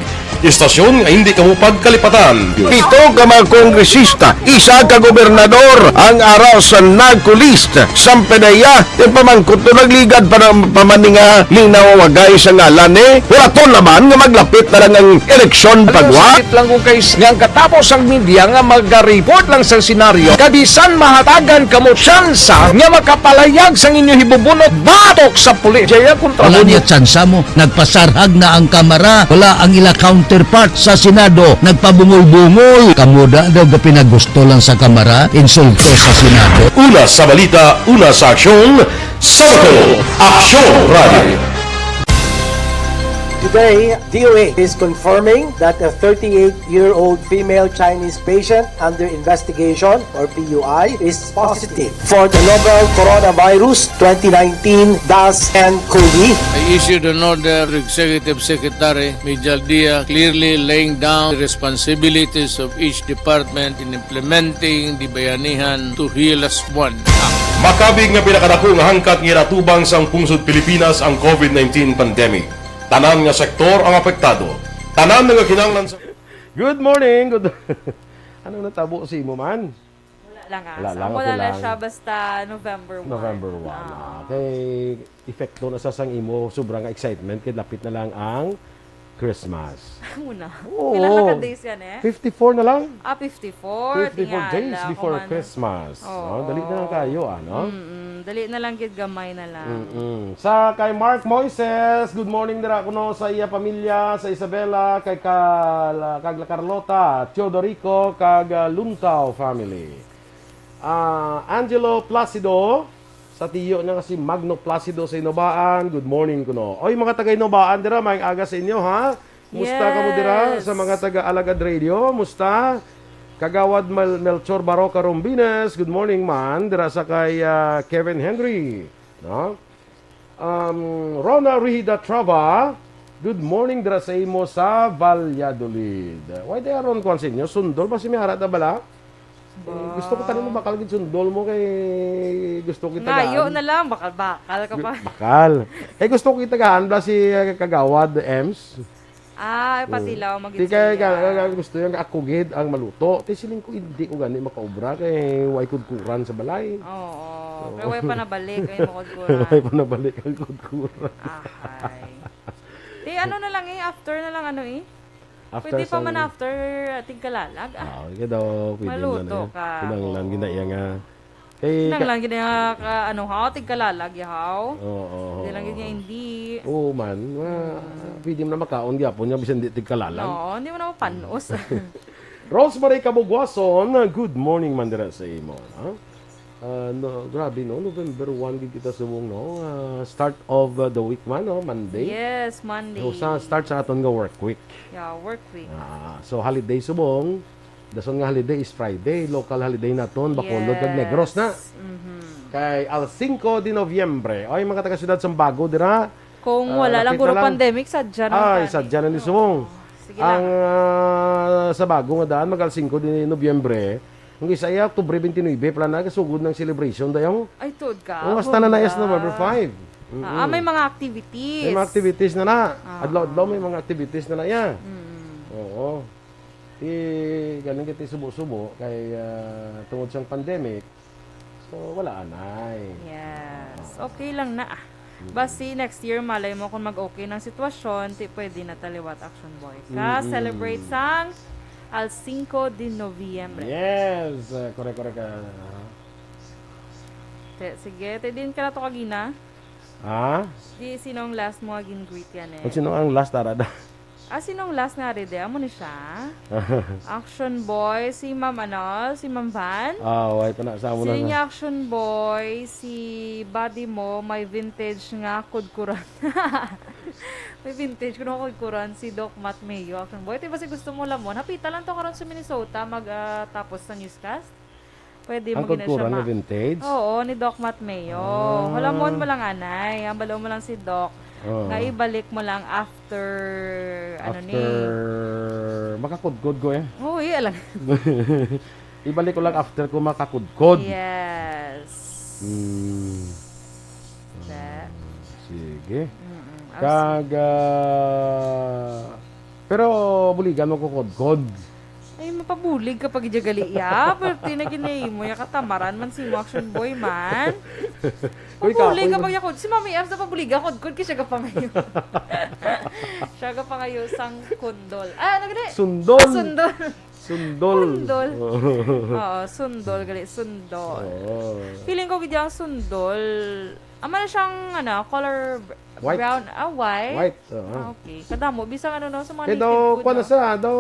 istasyon nga hindi kamo pagkalipatan. Pito ka mga kongresista, isa ka gobernador ang ara sa NARCO list. Sampe na iya, ti pamangkot to nagligad pa na pa man ni nga linawagay sa ngalan ni. Hulaton naman nga maglapit na lang ang eleksyon pagwa. Sakit lang kung kay s-, nga ang katapos ang media nga magareport lang sa senaryo, kabisan mahatagan kamo tsansa nga makapalayag sang inyo hibubunot batok sa pulis. Jaya kontra Wala mo. Niya tsansa mo. Nagpasarhag na ang Kamara. Wala ang ila counterpart sa Senado. Nagpabungol-bungol. Kamo da daw gapinagusto lang sa Kamara. Insulto sa Senado. Una sa balita, una sa aksyon, sa Aksyon Radio. Today, D O H is confirming that a thirty-eight-year-old female Chinese patient under investigation, or P U I, is positive for the novel coronavirus twenty nineteen dash ten COVID. I issued an order to Executive Secretary Mijal Dia, clearly laying down the responsibilities of each department in implementing the Bayanihan to Heal Us One Act. Makabig nga pinakadako nga hangkat nga ginatubang sang pungsod Pilipinas ang COVID nineteen pandemic. Tanan nga sektor ang apektado. Tanan nga kinahanglan sa Good morning. Good. Ano natabo sa imo man? Wala lang, ah. Wala lang, Amo okay lang lang. Siya basta November one. November one. Ah. Ah, kay epekto na sa sang imo sobra nga excitement kay lapit na lang ang Christmas. Amo na. Oo. Pila na ka days yan eh? Fifty-four na lang. Ah, fifty-four. Fifty-four Tingala, days before kuman. Christmas. Oo. No? Dali na lang kayo, ano? Mm-mm. Dali na lang gid, gamay na lang. Mm-mm. Sa kay Mark Moises, good morning dira kuno sa iya pamilya, sa Isabela, kay Kal-, kag La Carlota, Teodorico, kag, ah, Luntao family. Ah, Angelo Placido, sa tiyo niya nga si Magno Placido sa Inobaan, good morning kuno. Oy, mga taga Inobaan dira, maayong aga sa inyo, ha? Musta kamo dira sa mga Yes. taga Alagad Radio? Musta? Kagawad Mel-, Melchor Baroca Rombines, good morning man. Dira sa kay, ah, Kevin Henry, no? Um, Rona Rihida Trava, good morning dira sa imo sa Valladolid. Why they are on kuwan sa inyo? Sundol ba si Miara ta bala? Eh, gusto ko tanan mo bakal gid sundol mo kay gusto kita Ngayo gaan. na lang, bakal-bakal ka Gu-, pa. bakal. Kay gusto ko kita gaan bala si, uh, Kagawad Ems. Ah, Mm. patilaw, Di magid kay siya. ka, ka, gusto niya nga ako gid ang maluto. Ti siling ko, hindi ko gani makaobra kay way kudkuran sa balay. Oo. Oo. Kay way pa nabalik, ay makudkuran. Way pa nabalik ang kudkuran. Ahay. Ti, ano na lang eh, after na lang ano eh. After Pwede pa sa man after, ah, tigkalalag, ah. Ah, okay daw, pwede Maluto na, eh. ka. Kinahanglan Oo. gina iya nga Kay Nang ka- lang gid nga ka, ano, haw, tigkalalag, yahaw. Oo, oo, Di lang gid oo. nga hindi. Oo man, ma-, Mm. pwede man na makaon gyapon nga bisan di tigkalalag. Oo, hindi mo na mapanos. Rosemary Kabugwason, good morning man dira sa imo, ha? Ah, no, grabe, no? November one gid kita subong, no? Ah, start of, ah, the week man, no? Monday. Yes, Monday. So, sa start sa aton nga work week. Yeah, work week. Ah, so holiday subong. Dason nga holiday is Friday. Local holiday naton, Bacolod kag Negros na. Yes. Mhm. Kay al cinco de Noviembre. Oy, mga taga Siyudad Sambago dira. Kung Ah, wala lang lapit guro na lang. pandemic, sadya naman Ay, tani. sadya na ni Oo. Sumong. Sige Ang, lang. ah, sa bago nga daan, mag al cinco de Noviembre. Ang isa iya, Oktubre twenty-nine, pala na, kasugod ng celebration, dayaw. Ay, tuod ka. Oh, hasta na na Hunda. yes, November five. Ah, Mm-mm. may mga activities. May mga activities na na. Ah. Adlaw-adlaw may mga activities na na iya. Mm. Oo. Ti, galing kita subo-subo kay, ah, tungod sang pandemic, So, wala anay. Yes. Okay lang na. Ah. Basi next year, malay mo kung mag-okay ng sitwasyon, ti pwede na ta liwat, Action Boy. Ka-celebrate sang al cinco de Noviembre. Yes. Uh, correct, correct. Uh, Te, sige, te din ka na to kagina. Ha? Di, sino ang last mo nga gin-greet yan eh? Kung sino ang last, tara da. Ah, sinong last nga rin? Amo ni siya? Action Boy, si Ma'am ano, si Ma'am Van? Ah, why pa na sa amo na Sige na. Action Boy, si body mo may vintage nga kudkuran. May vintage kuno kudkuran si Doc Matt Mayo. Action Boy, di ba si gusto mo lamon? Hapita lang to karon sa Minnesota, mag ah, tapos sa newscast. Pwede mo Ang gina siya kudkuran ma- na vintage? Oo, ni Doc Matt Mayo. Ah. Hulamon mo lang anay. Ang balo mo lang si Doc. Oo. Nga ibalik mo lang after, ano ni? After makakudkod ko eh. Oo, iya lang. Ibalik ko lang after ko makakudkod. Yes. Hmm. Sa- Sige. Mm-mm. Kag ah, pero buligan mo ko kudkod. Ay, mapabulig ka pag ijagali ya. Pero tinagin mo ya katamaran man si mo action boy man. Uy, kapoy Pabulig ka man. pag yakod. Si Mami Ems na pabuliga kudkod kay siya gapangayo. Siya gapangayo sang kundol. Ah, ano gani? Sundol. Sundol. Sundol. Sundol. Oo. Oo, sundol gali, sundol. Oo. Feeling ko gid ang sundol. Ama na siyang ano, color br- White. Brown, ah, white. White. Oo. Ah, okay. Kadamo bisang ano no sa mga Kaya native daw, food, kuwan na no? sa, daw,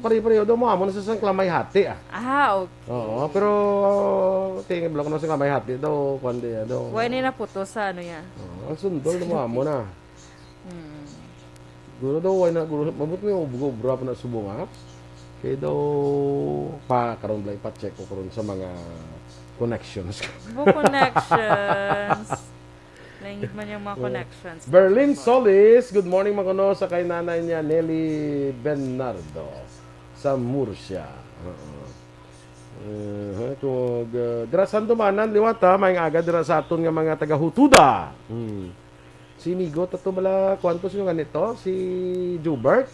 pare-pareho, daw mo amo na sa sang klamay hati ah. Ah, okay. Oo, pero tingin lang ko na sa klamay hati, daw, kuwan di, daw. Why ni naputo sa ano yan? Oo, ang sundol, daw mo amo na. Hmm. Guro daw, why na, guro, mabot mo yung ubra pa na subong ha? Kaya daw, pa, karon lang ipa-check ko karon sa mga connections. Bo connections. Langit man yung mga connections. Berlin Solis, good morning mga kuno sa kay nanay niya Nelly Bernardo sa Murcia. Oo. Uh, kung uh, dira sa Andumanan, liwat ha, maayong aga dira sa aton nga mga taga-Hutuda. Hmm. Si Migo, tato bala, kwanto sino nga nito? Si Jubert?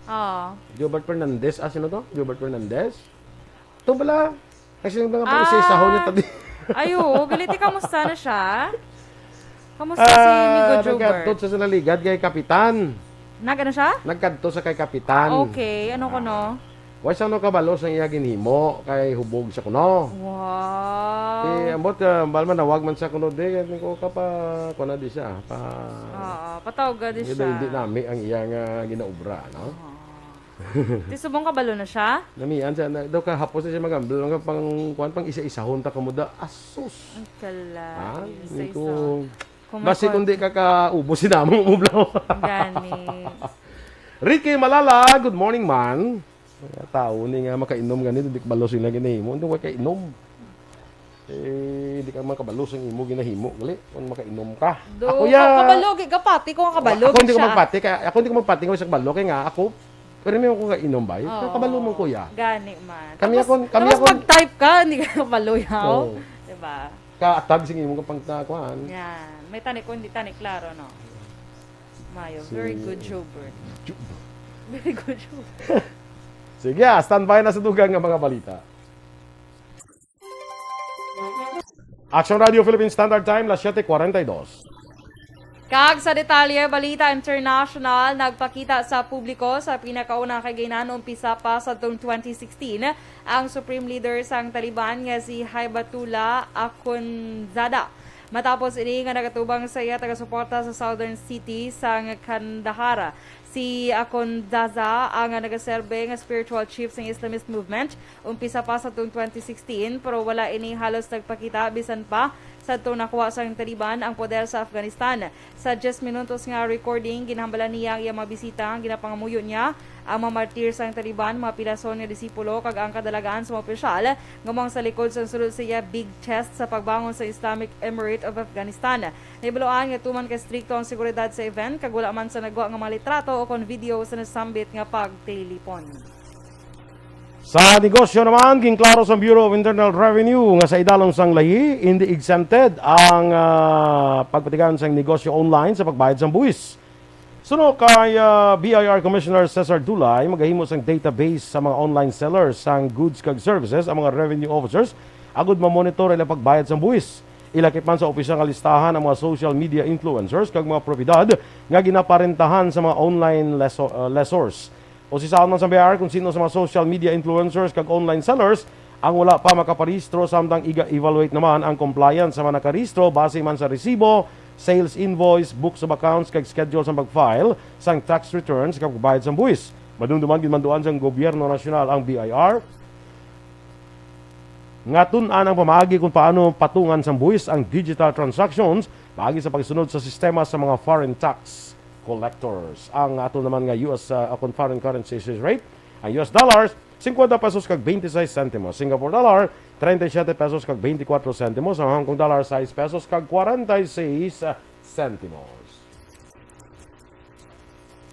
Oh. Jubert Fernandez. Ah, sino to? Jubert Fernandez? Ito bala. Kasi yung mga Ah. pag-isa-isahon niya tadi. Ay, oo. Galiti, kamusta na siya? Kamusta si Migo Ah, Jubert? nagkadto sa naligad kay Kapitan. Nag ano siya? Nagkadto sa kay Kapitan. Ah, okay. Ano ko, no? Wa siya no kabalo sa iya ginhimo kay hubog siya kuno. Wow. Eh, ambot ka, bal manawag man sa kuno di, kaya ko ka pa, kuno di siya, pa... Oo, patawag di Hindi, siya. hindi nami ang iya nga ginaubra, no? Ti subong kabalo na siya? Namian siya, na, daw kahapos na siya magambal, nga pang, kuwan, pang isa-isahon ta kamo da, asus. Ang kala. Ha? Isa-isa. Hindi ko, Kung may basi kon- kundi ka kaubos si namang umublaw. Gani. Ricky Malala, good morning, man. Mga tao ni nga makainom ganito, di kabalo sila ginahimo. Hindi ko kainom. Eh, di ka makabalo sa imo ginahimo. Gali, kung makainom ka. Do, Ako ya. Kabalo, gi- kapati ko nga kabalo. Ako hindi ko siya. magpati. Kaya, ako hindi ko magpati kung sa kabalo. Kaya nga ako, pero may ako kainom ba? Oo. Kabalo mo, kuya. Gani man. Kami Tapos, akong- kami tapos akong- pag-type ka, hindi ka kabalo yaw. Oo. Diba? Kaatag sa imo kapang takuan. Yan. May tani ko, hindi tani klaro, no? Mayo. Si- Very good, Jobert. Ju- Very good, Jobert. Sige, ah, standby na sa dugang nga mga balita. Action Radio Philippine Standard Time, las siete cuarenta y dos. Kag sa detalye, balita international, nagpakita sa publiko sa pinakauna kay ginanong umpisa pa sa tong twenty sixteen ang Supreme Leader sang Taliban nga si Haibatullah Akhundzada. Matapos ini nga nagatubang sa iya taga-suporta sa southern city sang Kandahar, si Akhundzada ang nagaserbe nga spiritual chief sang Islamist movement umpisa pa sa tong twenty sixteen, pero wala ini halos nagpakita bisan pa sadto nakuha sang Taliban ang poder sa Afghanistan. Sa diyes minutos nga recording, ginhambalan niya ang iyang mga bisita ang ginapangamuyo niya, ang mga martir sang Taliban, mga pilason nga disipulo, kag ang kadalagan sa mga opisyal nga mao ang sa likod sang sulod sa iya big chest sa pagbangon sa Islamic Emirate of Afghanistan. Nahibaluan nga tuman ka estrikto ang seguridad sa event kag wala man sa nagwa nga mga litrato o kon video sa nasambit nga pagtilipon. Sa negosyo naman, ginklaro sa Bureau of Internal Revenue nga sa idalom sang lahi, hindi exempted ang ah, pagpatigayon sang negosyo online sa pagbayad sang buwis. Suno kay ah, B I R Commissioner Cesar Dulay, magahimo sang database sa mga online sellers sang goods kag services ang mga revenue officers agod ma-monitor ang ilang pagbayad sang buhis. Ilakip man sa opisyal nga listahan ang mga social media influencers kag mga propiedad nga ginaparentahan sa mga online leso-, uh, lessors. Usisahon man sa B I R kung sino sa mga social media influencers kag online sellers ang wala pa makaparehistro, samtang iga-evaluate naman ang compliance sa mga nakarehistro base man sa resibo, sales invoice, books of accounts, kag schedule sang pag-file sang tax returns kag pagbayad sang buhis. Madumduman, ginmanduan sang gobyerno nasyonal ang B I R nga tun-an ang pamaagi kung paano patungan sang buhis ang digital transactions paagi sa pagsunod sa sistema sa mga foreign tax collectors. Ang aton naman nga U S, uh, akon foreign currency exchange rate, ang U S dollars, cincuenta pesos kag twenty-seis centimos. Singapore dollar, treinta y siete pesos kag veinticuatro centimos. Ang Hong Kong dollar, sais pesos kag kwarenta y seis centimos.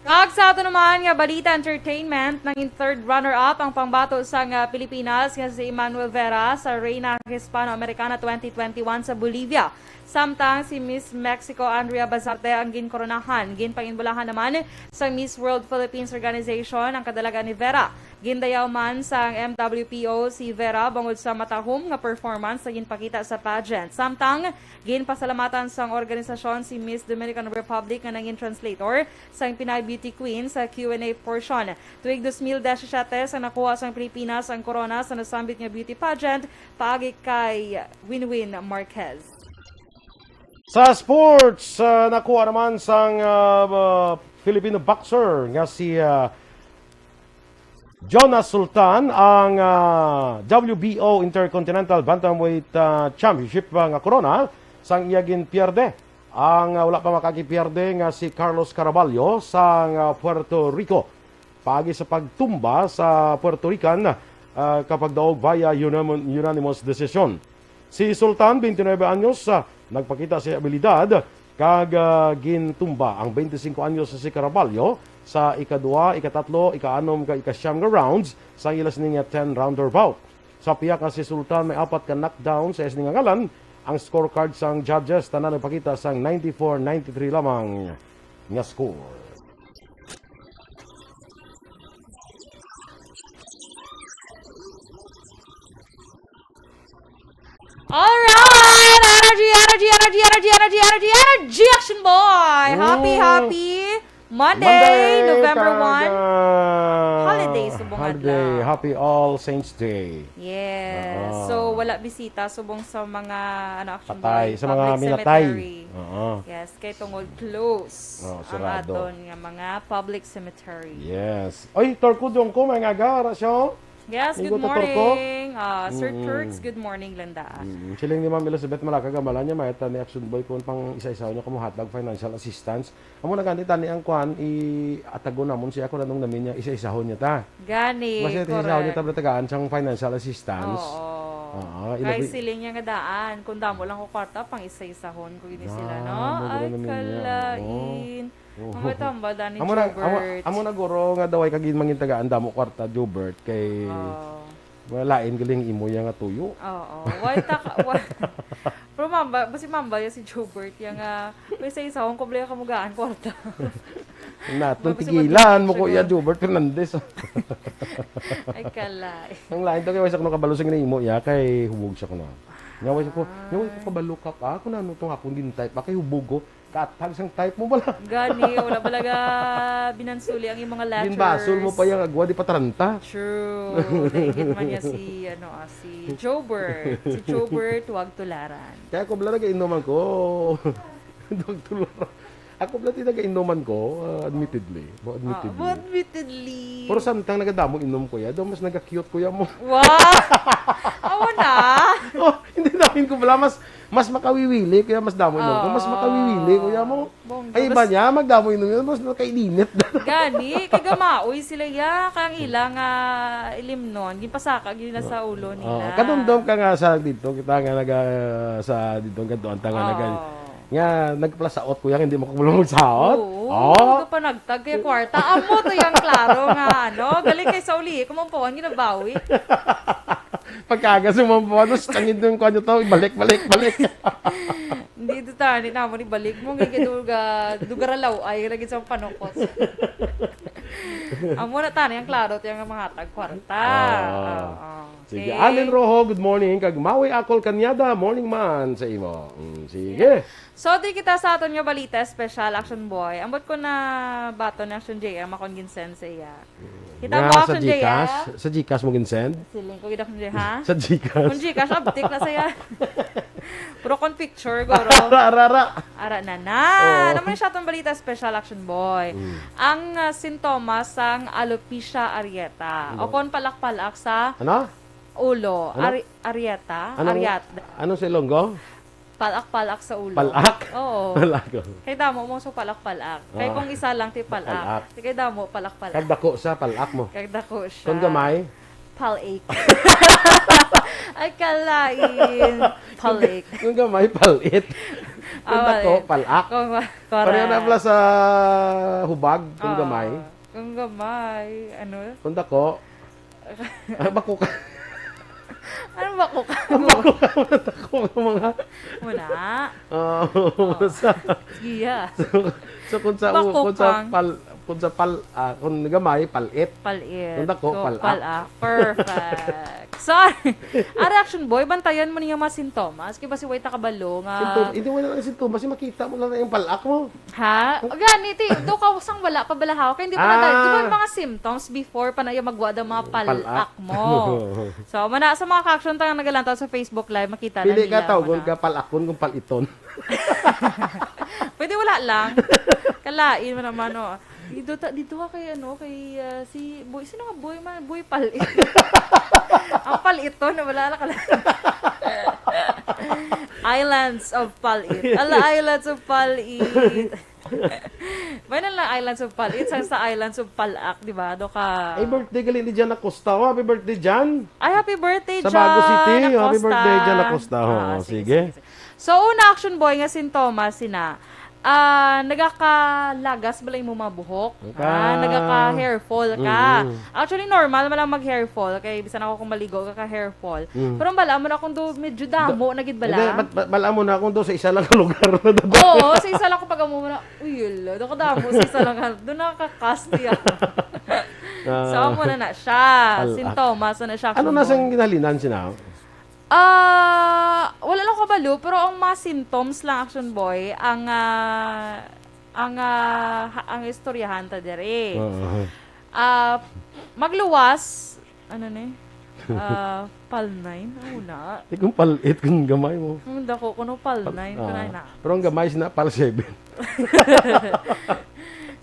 Kag sa ato naman nga balita entertainment, nangin third runner-up ang pangbato sang, ah, Pilipinas nga si Emmanuel Vera sa Reina Hispano-Americana twenty twenty-one sa Bolivia. Samtang si Miss Mexico Andrea Bazarte ang ginkoronahan. Ginpanginbulahan naman sa Miss World Philippines Organization ang kadalagan ni Vera. Gindayaw man sang M W P O si Vera bangod sa matahom nga performance sa ginpakita sa pageant. Samtang ginpasalamatan sang organisasyon si Miss Dominican Republic nga nangin translator sang Pinay Beauty Queen sa Q and A portion. Tuig dos mil disisyete sang nakuha sang Pilipinas ang korona sa nasambit nga beauty pageant paagi kay Winwin Marquez. Sa sports, ah, nakuha naman sang, ah, ah, Filipino boxer nga si, ah, Jonas Sultan ang, ah, W B O Intercontinental Bantamweight, ah, Championship, ah, nga korona sang iya ginpierde. Ang, ah, wala pa makagipierde nga si Carlos Caraballo sang, ah, Puerto Rico paagi sa pagtumba sa Puerto Rican, ah, kapagdaog via unanimo-, unanimous decision. Si Sultan, twenty-nine anyos, ah, nagpakita sa abilidad kag, ah, gintumba ang twenty-five anyos si Caraballo sa ikadua, ikatatlo, ikaanom kag ikasiyam nga rounds sa ila sini nga ten-rounder bout. Sa pihak nga si Sultan may apat ka knockdown sa iya sini nga ngalan, ang scorecard sang judges tanan nagpakita sang ninety-four ninety-three lamang nga score. Alright! Energy, energy, energy, energy, energy, energy, energy, Action Boy! Happy, Mm. happy Monday, Monday, November kag, one. ah, Holiday, subong holiday. Adlaw. Happy All Saints Day. Yes. Oo. So, wala bisita subong sa mga, ano, Action Patay, Boy, sa mga public minatay. Cemetery. Oo. Yes, kay tungod close Oo, ang sarado. aton nga mga public cemetery. Yes. Oy, Torco Dongko, may nga aga, ara siya, oh. Yes, Amigo good to Torco. morning. Ah, Sir Mm. Turks, good morning, Linda. Mm. Siling ni Ma'am Elizabeth Malaca Gambala niya, may ni Action Boy kung pang isa-isa niya kumuhatag financial assistance. Amo na gani tani ang kwan, i-atago namon siya kung anong namin niya, isa-isahon niya ta. Gani, Mas isa-isahon niya correct. ta, tagaan siyang financial assistance. Oo. Oo, Kay ilabi- siling niya nga daan, kung damo lang ko kwarta, pang isa-isahon ko gini sila, no? Ah, mura Ay, naman niya. kalain. Oo. Ang matambal, Danny Amo na, amo, Jobert. amo na guro nga daw ay kagin mangin tagaan damo kwarta, Jobert, kay Oo. wala lain galing imo ya nga tuyo. Oo. Why ta ka, why? Pero mamba, basi mamba ya si Jobert, ya nga, may sa isa, kung kublaya ka mugaan, kwarta. Natong Mabasa tigilan mo mo, ko iya, Jobert. Jobert Fernandez. Ay, kalay. Ang lain to, kay wala siya kuno kabalo sa ginahimo iya, kay hubog siya kuno. Nga wala siya ko, Ah. nga wala ko kabalo ka, ah, kung ano tong akong din type, ah, kay hubog ko. Katag sang type mo bala. Gani, wala bala ga binansuli ang iyong mga letters. Ginbasol mo pa yang agwa, di pa taranta. True. Nainggit man niya si, ano, ah, si Jobert. Si Jobert, huwag tularan. Kaya ako bala nagainuman ko. Huwag tularan. Ako bala di nagainuman ko, ah, admittedly. Mo, Ah, admittedly. mo admittedly. Pero samtang nagadamo inom ko ya, daw mas nagakiyot ko ya mo. Wow! Awa na! Oh, hindi namin ko bala, mas, mas makawiwili, kaya mas damo inom ko. Mas Ah, makawiwili, kuya mo. bongga. Ay, iba Bas- niya, magdamo inom yun, mas nakailinit. Gani, kay gamaoy sila ya, kang ila nga ilimnon, ginpasaka gyud na sa ulo nila. Oh, kadumdom ka nga sa dito, kita nga naga, sa dito, kadto, anta nga naga, Oh. nga nagplasaot ko yan, hindi mo ko magsaot. Oo, Oh. kapanagtag kay kwarta. Amo to yung klaro nga, ano, galing kay sa uli, kumampuan, ginabawi. Pagkaga sa mga buwan, mas tangin yung kwan nyo to, ibalik, balik, balik. Hindi, ito ta, hindi naman ibalik mo. Kaya kaya duga, dugaralaw ay lagi sa panukot. Amo na tani ang klaro tiya nga mahatag kwarta. Ah. Oo. Sige, okay. Allen Rojo, good morning. Kag Maui Akol Cañada, morning man sa imo. Mm, sige. So, di kita sa aton nga balita special, Action Boy. Ambot ko na baton ni Action J M, akon ginsend sa iya. Kita mo, Action J M? Sa GCash mo ginsend? Siling ko gid, Action J M, ha? Sa GCash? Kung GCash, abtik na saya. Pero kung picture, guro. Ara, ara, ara. Ara na na. Oo. Naman siya itong balita special, Action Boy. Mm. Ang, ah, sintomas sang alopecia areata. Ano? O kung palak-palak sa Ano? ulo. Ano? Ari-, areata? Anong, Areat. Ano sa Ilonggo? Palak-palak sa ulo. Palak? Oo. Palak, oh. Kay damo mo sa palak-palak. Kay Ah. kung isa lang, ti palak. Palak. Kay damo, palak-palak. Kag dako sa palak mo. Kag dako siya. Kung gamay? Pal-ache. Ay, kalain. Pal-ache. Kung gamay, pal-it. Kung Ah, dako, pal-it. Palak. Kung ma-, Pareho na correct. pala sa hubag, kung Ah, gamay. Kung gamay, ano? Kung dako, Ah, bako ka. Ano bako ka? Bako ka, dako ka mga Muna. Ah, Oh. sa Iya. So, so kung sa, Bako kung sa kang pal-, kung sa pal-, ah, kung gamay, pal-it. Pal-it. Kung dako, Kung pal-ak. pal-ak. Perfect. Sorry. Ah, reaction boy, bantayan mo niya mga sintomas. Kaya ba si Way takabalo nga Sintom-, hindi mo na lang sintomas, yung makita mo lang na yung pal-ak mo. Ha? O, gani, ti, do ka sang wala pa balahaw. Kaya hindi pa na dahil. Di ba Ah. mga symptoms before pa na iya magwa ang mga Pal-ak. pal-ak mo? So, mana sa mga ka-action tayo nagalantaw sa Facebook Live, makita na Pili ka, nila, tawgon mana. ka, pal-akon kung pal-iton. Pwede wala lang. Kalain mo naman, oh. Dito, ta, dito ka kay, ano, kay, ah, si Boy, sino nga Boy man? Boy Pal-it. Ang Pal-iton, na wala na kala. Islands of Pal-it. Ala, Islands of Pal-it. May na lang Islands of Pal-it, sa, sa Islands of Pal-ak, di ba? Do ka Ay, birthday gali ni Jan Acosta. Oh, happy birthday, Jan. Ay, happy birthday, Sa Bago Jan City. Happy Acosta. birthday, Jan Acosta. Ah, Oh, sige, sige. sige, sige. So, una, action boy nga sintomas sina, ah, nagakalagas bala imo mga buhok. Ka- Ah, nagaka-hair fall ka. Mm. Actually, normal man lang mag-hair fall. Kay bisan ako kung maligo, kaka-hair fall. Mm. Pero ang bala mo na kung do, medyo damo Do-, na gid bala. hindi, mat-, mat-, bala mo na kung do sa isa lang ka lugar na damo. Oo, sa isa lang ko pag amo na, uy, yala, do kadamo sa isa lang ka, do nakaka-cast niya. Ah. So, amo na na siya. Pal-ak. Sintomas na na siya, Ano action na boy. sang ginhalinan sina? Ah, wala lang ko kabalo, pero ang mga symptoms lang, action boy, ang, ah, ang, ah, ha-, ang istoryahan ta diri. Oo. Ah, magluwas, ano ni? Ah, pal-nine? Ano na? Di kung pal-eight, kung gamay mo. Ang dako ko, no, pal-nine, Pal-, kung ah, na. Pero ang gamay, sina pal-seven.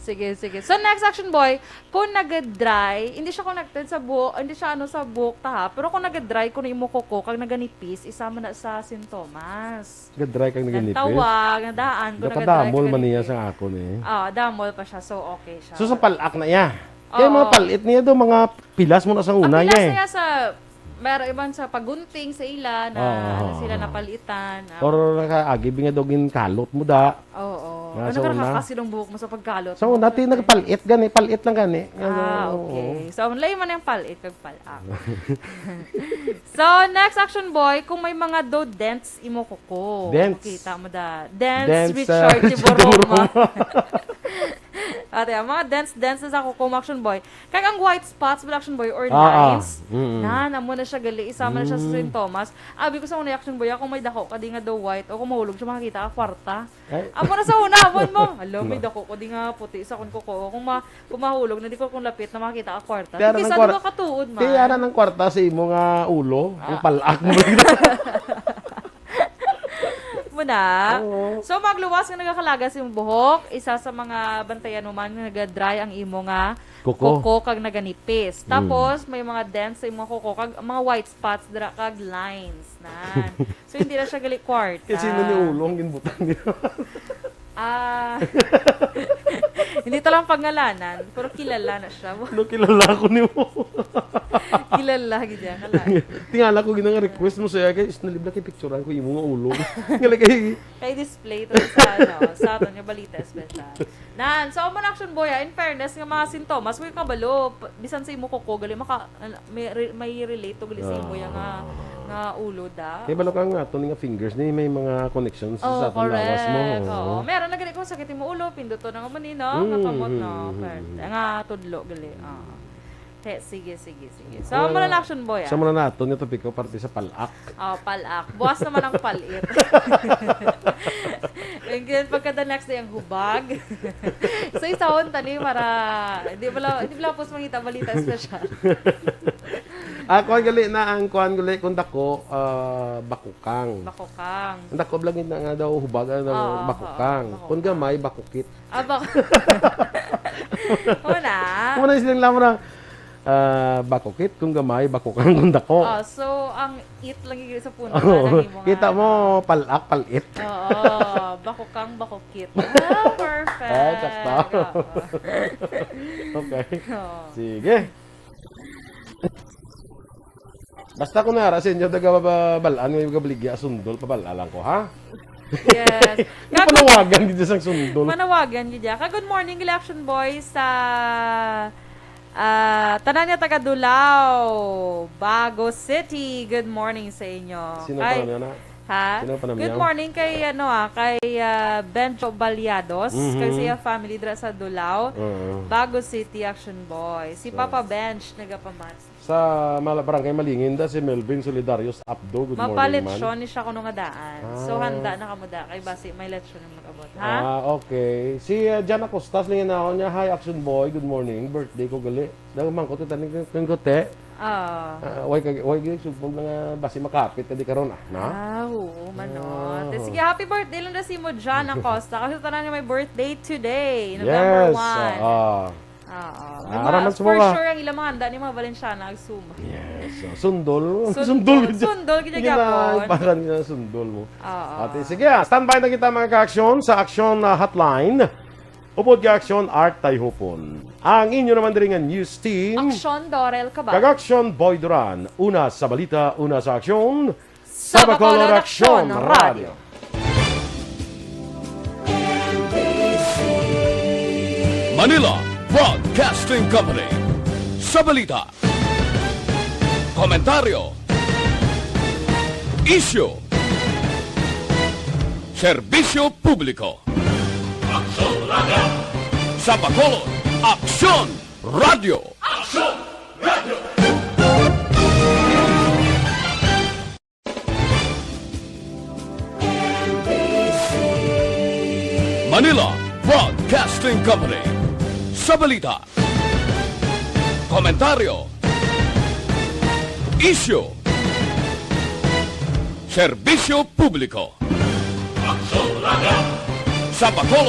Sige, sige. So, next, action boy, kung nag-dry, hindi siya connected sa buhok, hindi siya, ano, sa buhok ta, ha? Pero kung nag-dry, kung imo kuko, kag naganipis, isa man na sa sintomas. Nag-dry kag naganipis? Nagtawag, nadaan, kung nag-dry, Nakadamol kag man niya naganipis. sa akon, eh. Ah, damol pa siya, so okay siya. So, sa pal-ak na iya? Kaya mga Oo. pal-it niya do, mga pilas mo na sa Ang una pilas niya, eh. niya sa, meron iban sa pagunting sa ila na, Oo, ano, oo, sila oo. napalitan, ah. Or nakaagi, bingadog yung kalot mo da. Oo. Nga Ano sa ka una. nakakasilong buhok mo sa pagkalot Sa mo? una, ti Ano, eh? nagpal-it gani, pal-it lang gani. Ah, Oo. okay. So, ang layo man yung pal-it kag pal-ak. So, next action boy, kung may mga do dents imo kuko. Dents. Makita mo da. Dents Dents, with ah, Shorty Shorty Boroma. Boroma. Ate, ang mga dents, dents na sa kuko mo, action boy. Kag ang white spots, wala, action boy, or Ah, ah. lines. Mm-mm. Na, namo na siya gali. Isa man na siya sa Mm. sintomas. Abi ko sa una, action boy, kung may dako ka di nga do white, o kung mahulog siya, makakita ka kwarta. Ay. Amo na sa una, amon mo. Hala, may Ma- dako ko di nga puti sa akon kuko. Kung ma-, kung mahulog na di ko kung lapit na makita ka kwarta. Tiara Kisa ng kwar-, duha ka tuod man. tiara ng kwarta sa imo nga ulo, ang Ah. pal-ak mo. Muna. Oo. So, magluwas nga nagakalagas yung buhok, isa sa mga bantayan mo man nga naga-dry ang imo nga Kuko. kuko kag naganipis. Mm. Tapos, may mga dents sa imo kuko kag mga white spots dira kag lines na. So, hindi na siya gali kwarta. Kasi mo ni ulo ang ginbutang niya. Ah. Hindi ta lang pangalanan, pero kilala na siya. No, kilala ko ni mo. Kilala, gid yan, kala. Tingala ko, gina nga request mo sa iya, guys, nalibla kay picturean ko imo nga ulo. Nga lagi. Kay display to sa, ano, sa aton nga balita special. Nan, so, amo na, action boy, ah, in fairness nga mga sintomas, way kabalo, p-, bisan sa imo kuko, gali maka-, may re-, may relate to gali sa imo yang, ah, Nga ulo da. Kay balo ka nga, ato ni nga fingers ni may mga connections Oh, sa atong lawas mo. correct. Oo. Oo. Meron na gani kung sakit mo ulo, pinduto na nga mo ni, no? Nga Mm, kamot, no? mm, Correct. mm. Nga tudlo, gali. Oo. Te, sige, sige, sige. So, Wala amo na na. lang, Action Boy, ah. Sa muna nato ni topiko parte sa palak. Oh, palak. Buwas naman ang palit. And then, pagka the next day, ang hubag. So, isahon tani para, di ba la-, di ba la pus mangita balita special? Ah, kuwan gali na ang kuwan gali, kung dako, ah, bakukang. Bakukang. Ang dako lang yun na nga daw hubag, ano, Oo, bakukang. oo, Kung bakukang. gamay, bakukit. Ah, bak-, Una. Una yung silang lamang na, ah, bakukit, kung gamay, bakukang, kung dako. Oh, so, ang it lang yung sa puno Oh, na nahimo nga, kita mo, ano. palak, palit. Oo, bakukang, bakukit. Ah, perfect. Ah, sakto. Oo. Okay. Oo. Sige. Basta kung nara sa inyo, taga ba-, balaan, may gabaligya, sundol, pabala lang ko, ha? Yes. Yung Kag-, panawagan gid sang sundol. Panawagan gid ya. Ka, good morning, Election Boy, sa, ah, tanan nga taga Dulao, Bago City. Good morning sa inyo. Sino Kay, pa naman na? Ha? Sino pa naman Good yan? morning kay, ano, ah, kay, ah, Benjo Baliados, Mhm. kay siya family dira sa Dulao, Oo. Bago City, Action Boy. Si So, Papa Benj nagapamat. Sa Mala-, Barangay Malingin da si Melvin Solidarios Abdo. Good morning, man. Mapaletsyon ni siya kuno nga daan. So, Ah. handa na kamo da kay basi may lechon ang mag-abot, ha? Ah, okay. Si, uh, Jan Acostas, lingon niya, "Hi, Action Boy. Good morning. Birthday ko gali." Daw mangkot kita ni kang kote. Ah. Ah, way ka, way gyud sugpog na nga basi makapit ka di karon, ah, na? Ah, oo, manot. Ah. Sige, happy birthday lang na si mo, Jan Acosta. Kasi tanan nga may birthday today, November Yes, one. ah, ah. Oo. Ah, May mga, araman sa for mga sure, ang ilang mga handa ni mga Valenciana, agsuma. Yes. So, sundol. Sundol. Sundol gid. Sundol gid Sige na, gyapon. Ibahan nga sundol mo. Oo. Ate, sige, ah, standby na kita, mga ka-aksyon, sa aksyon na hotline. Upod ka aksyon, Art Tayhupon. Ang inyo naman diri nga news team. Aksyon, Dorel Cabal. Kag aksyon, Boy Duran. Una sa balita, una sa aksyon. Sa Bacolod Aksyon Radio. Manila Broadcasting Company. Sa balita, komentaryo, isyu, serbisyo publiko. Aksyon Radio. Sa Bacolod, Aksyon Radio. Aksyon Radio. Manila Broadcasting Company. Sa balita, komentaryo, isyu, serbisyo publiko. Aksyon Radio. Sa Bacolod,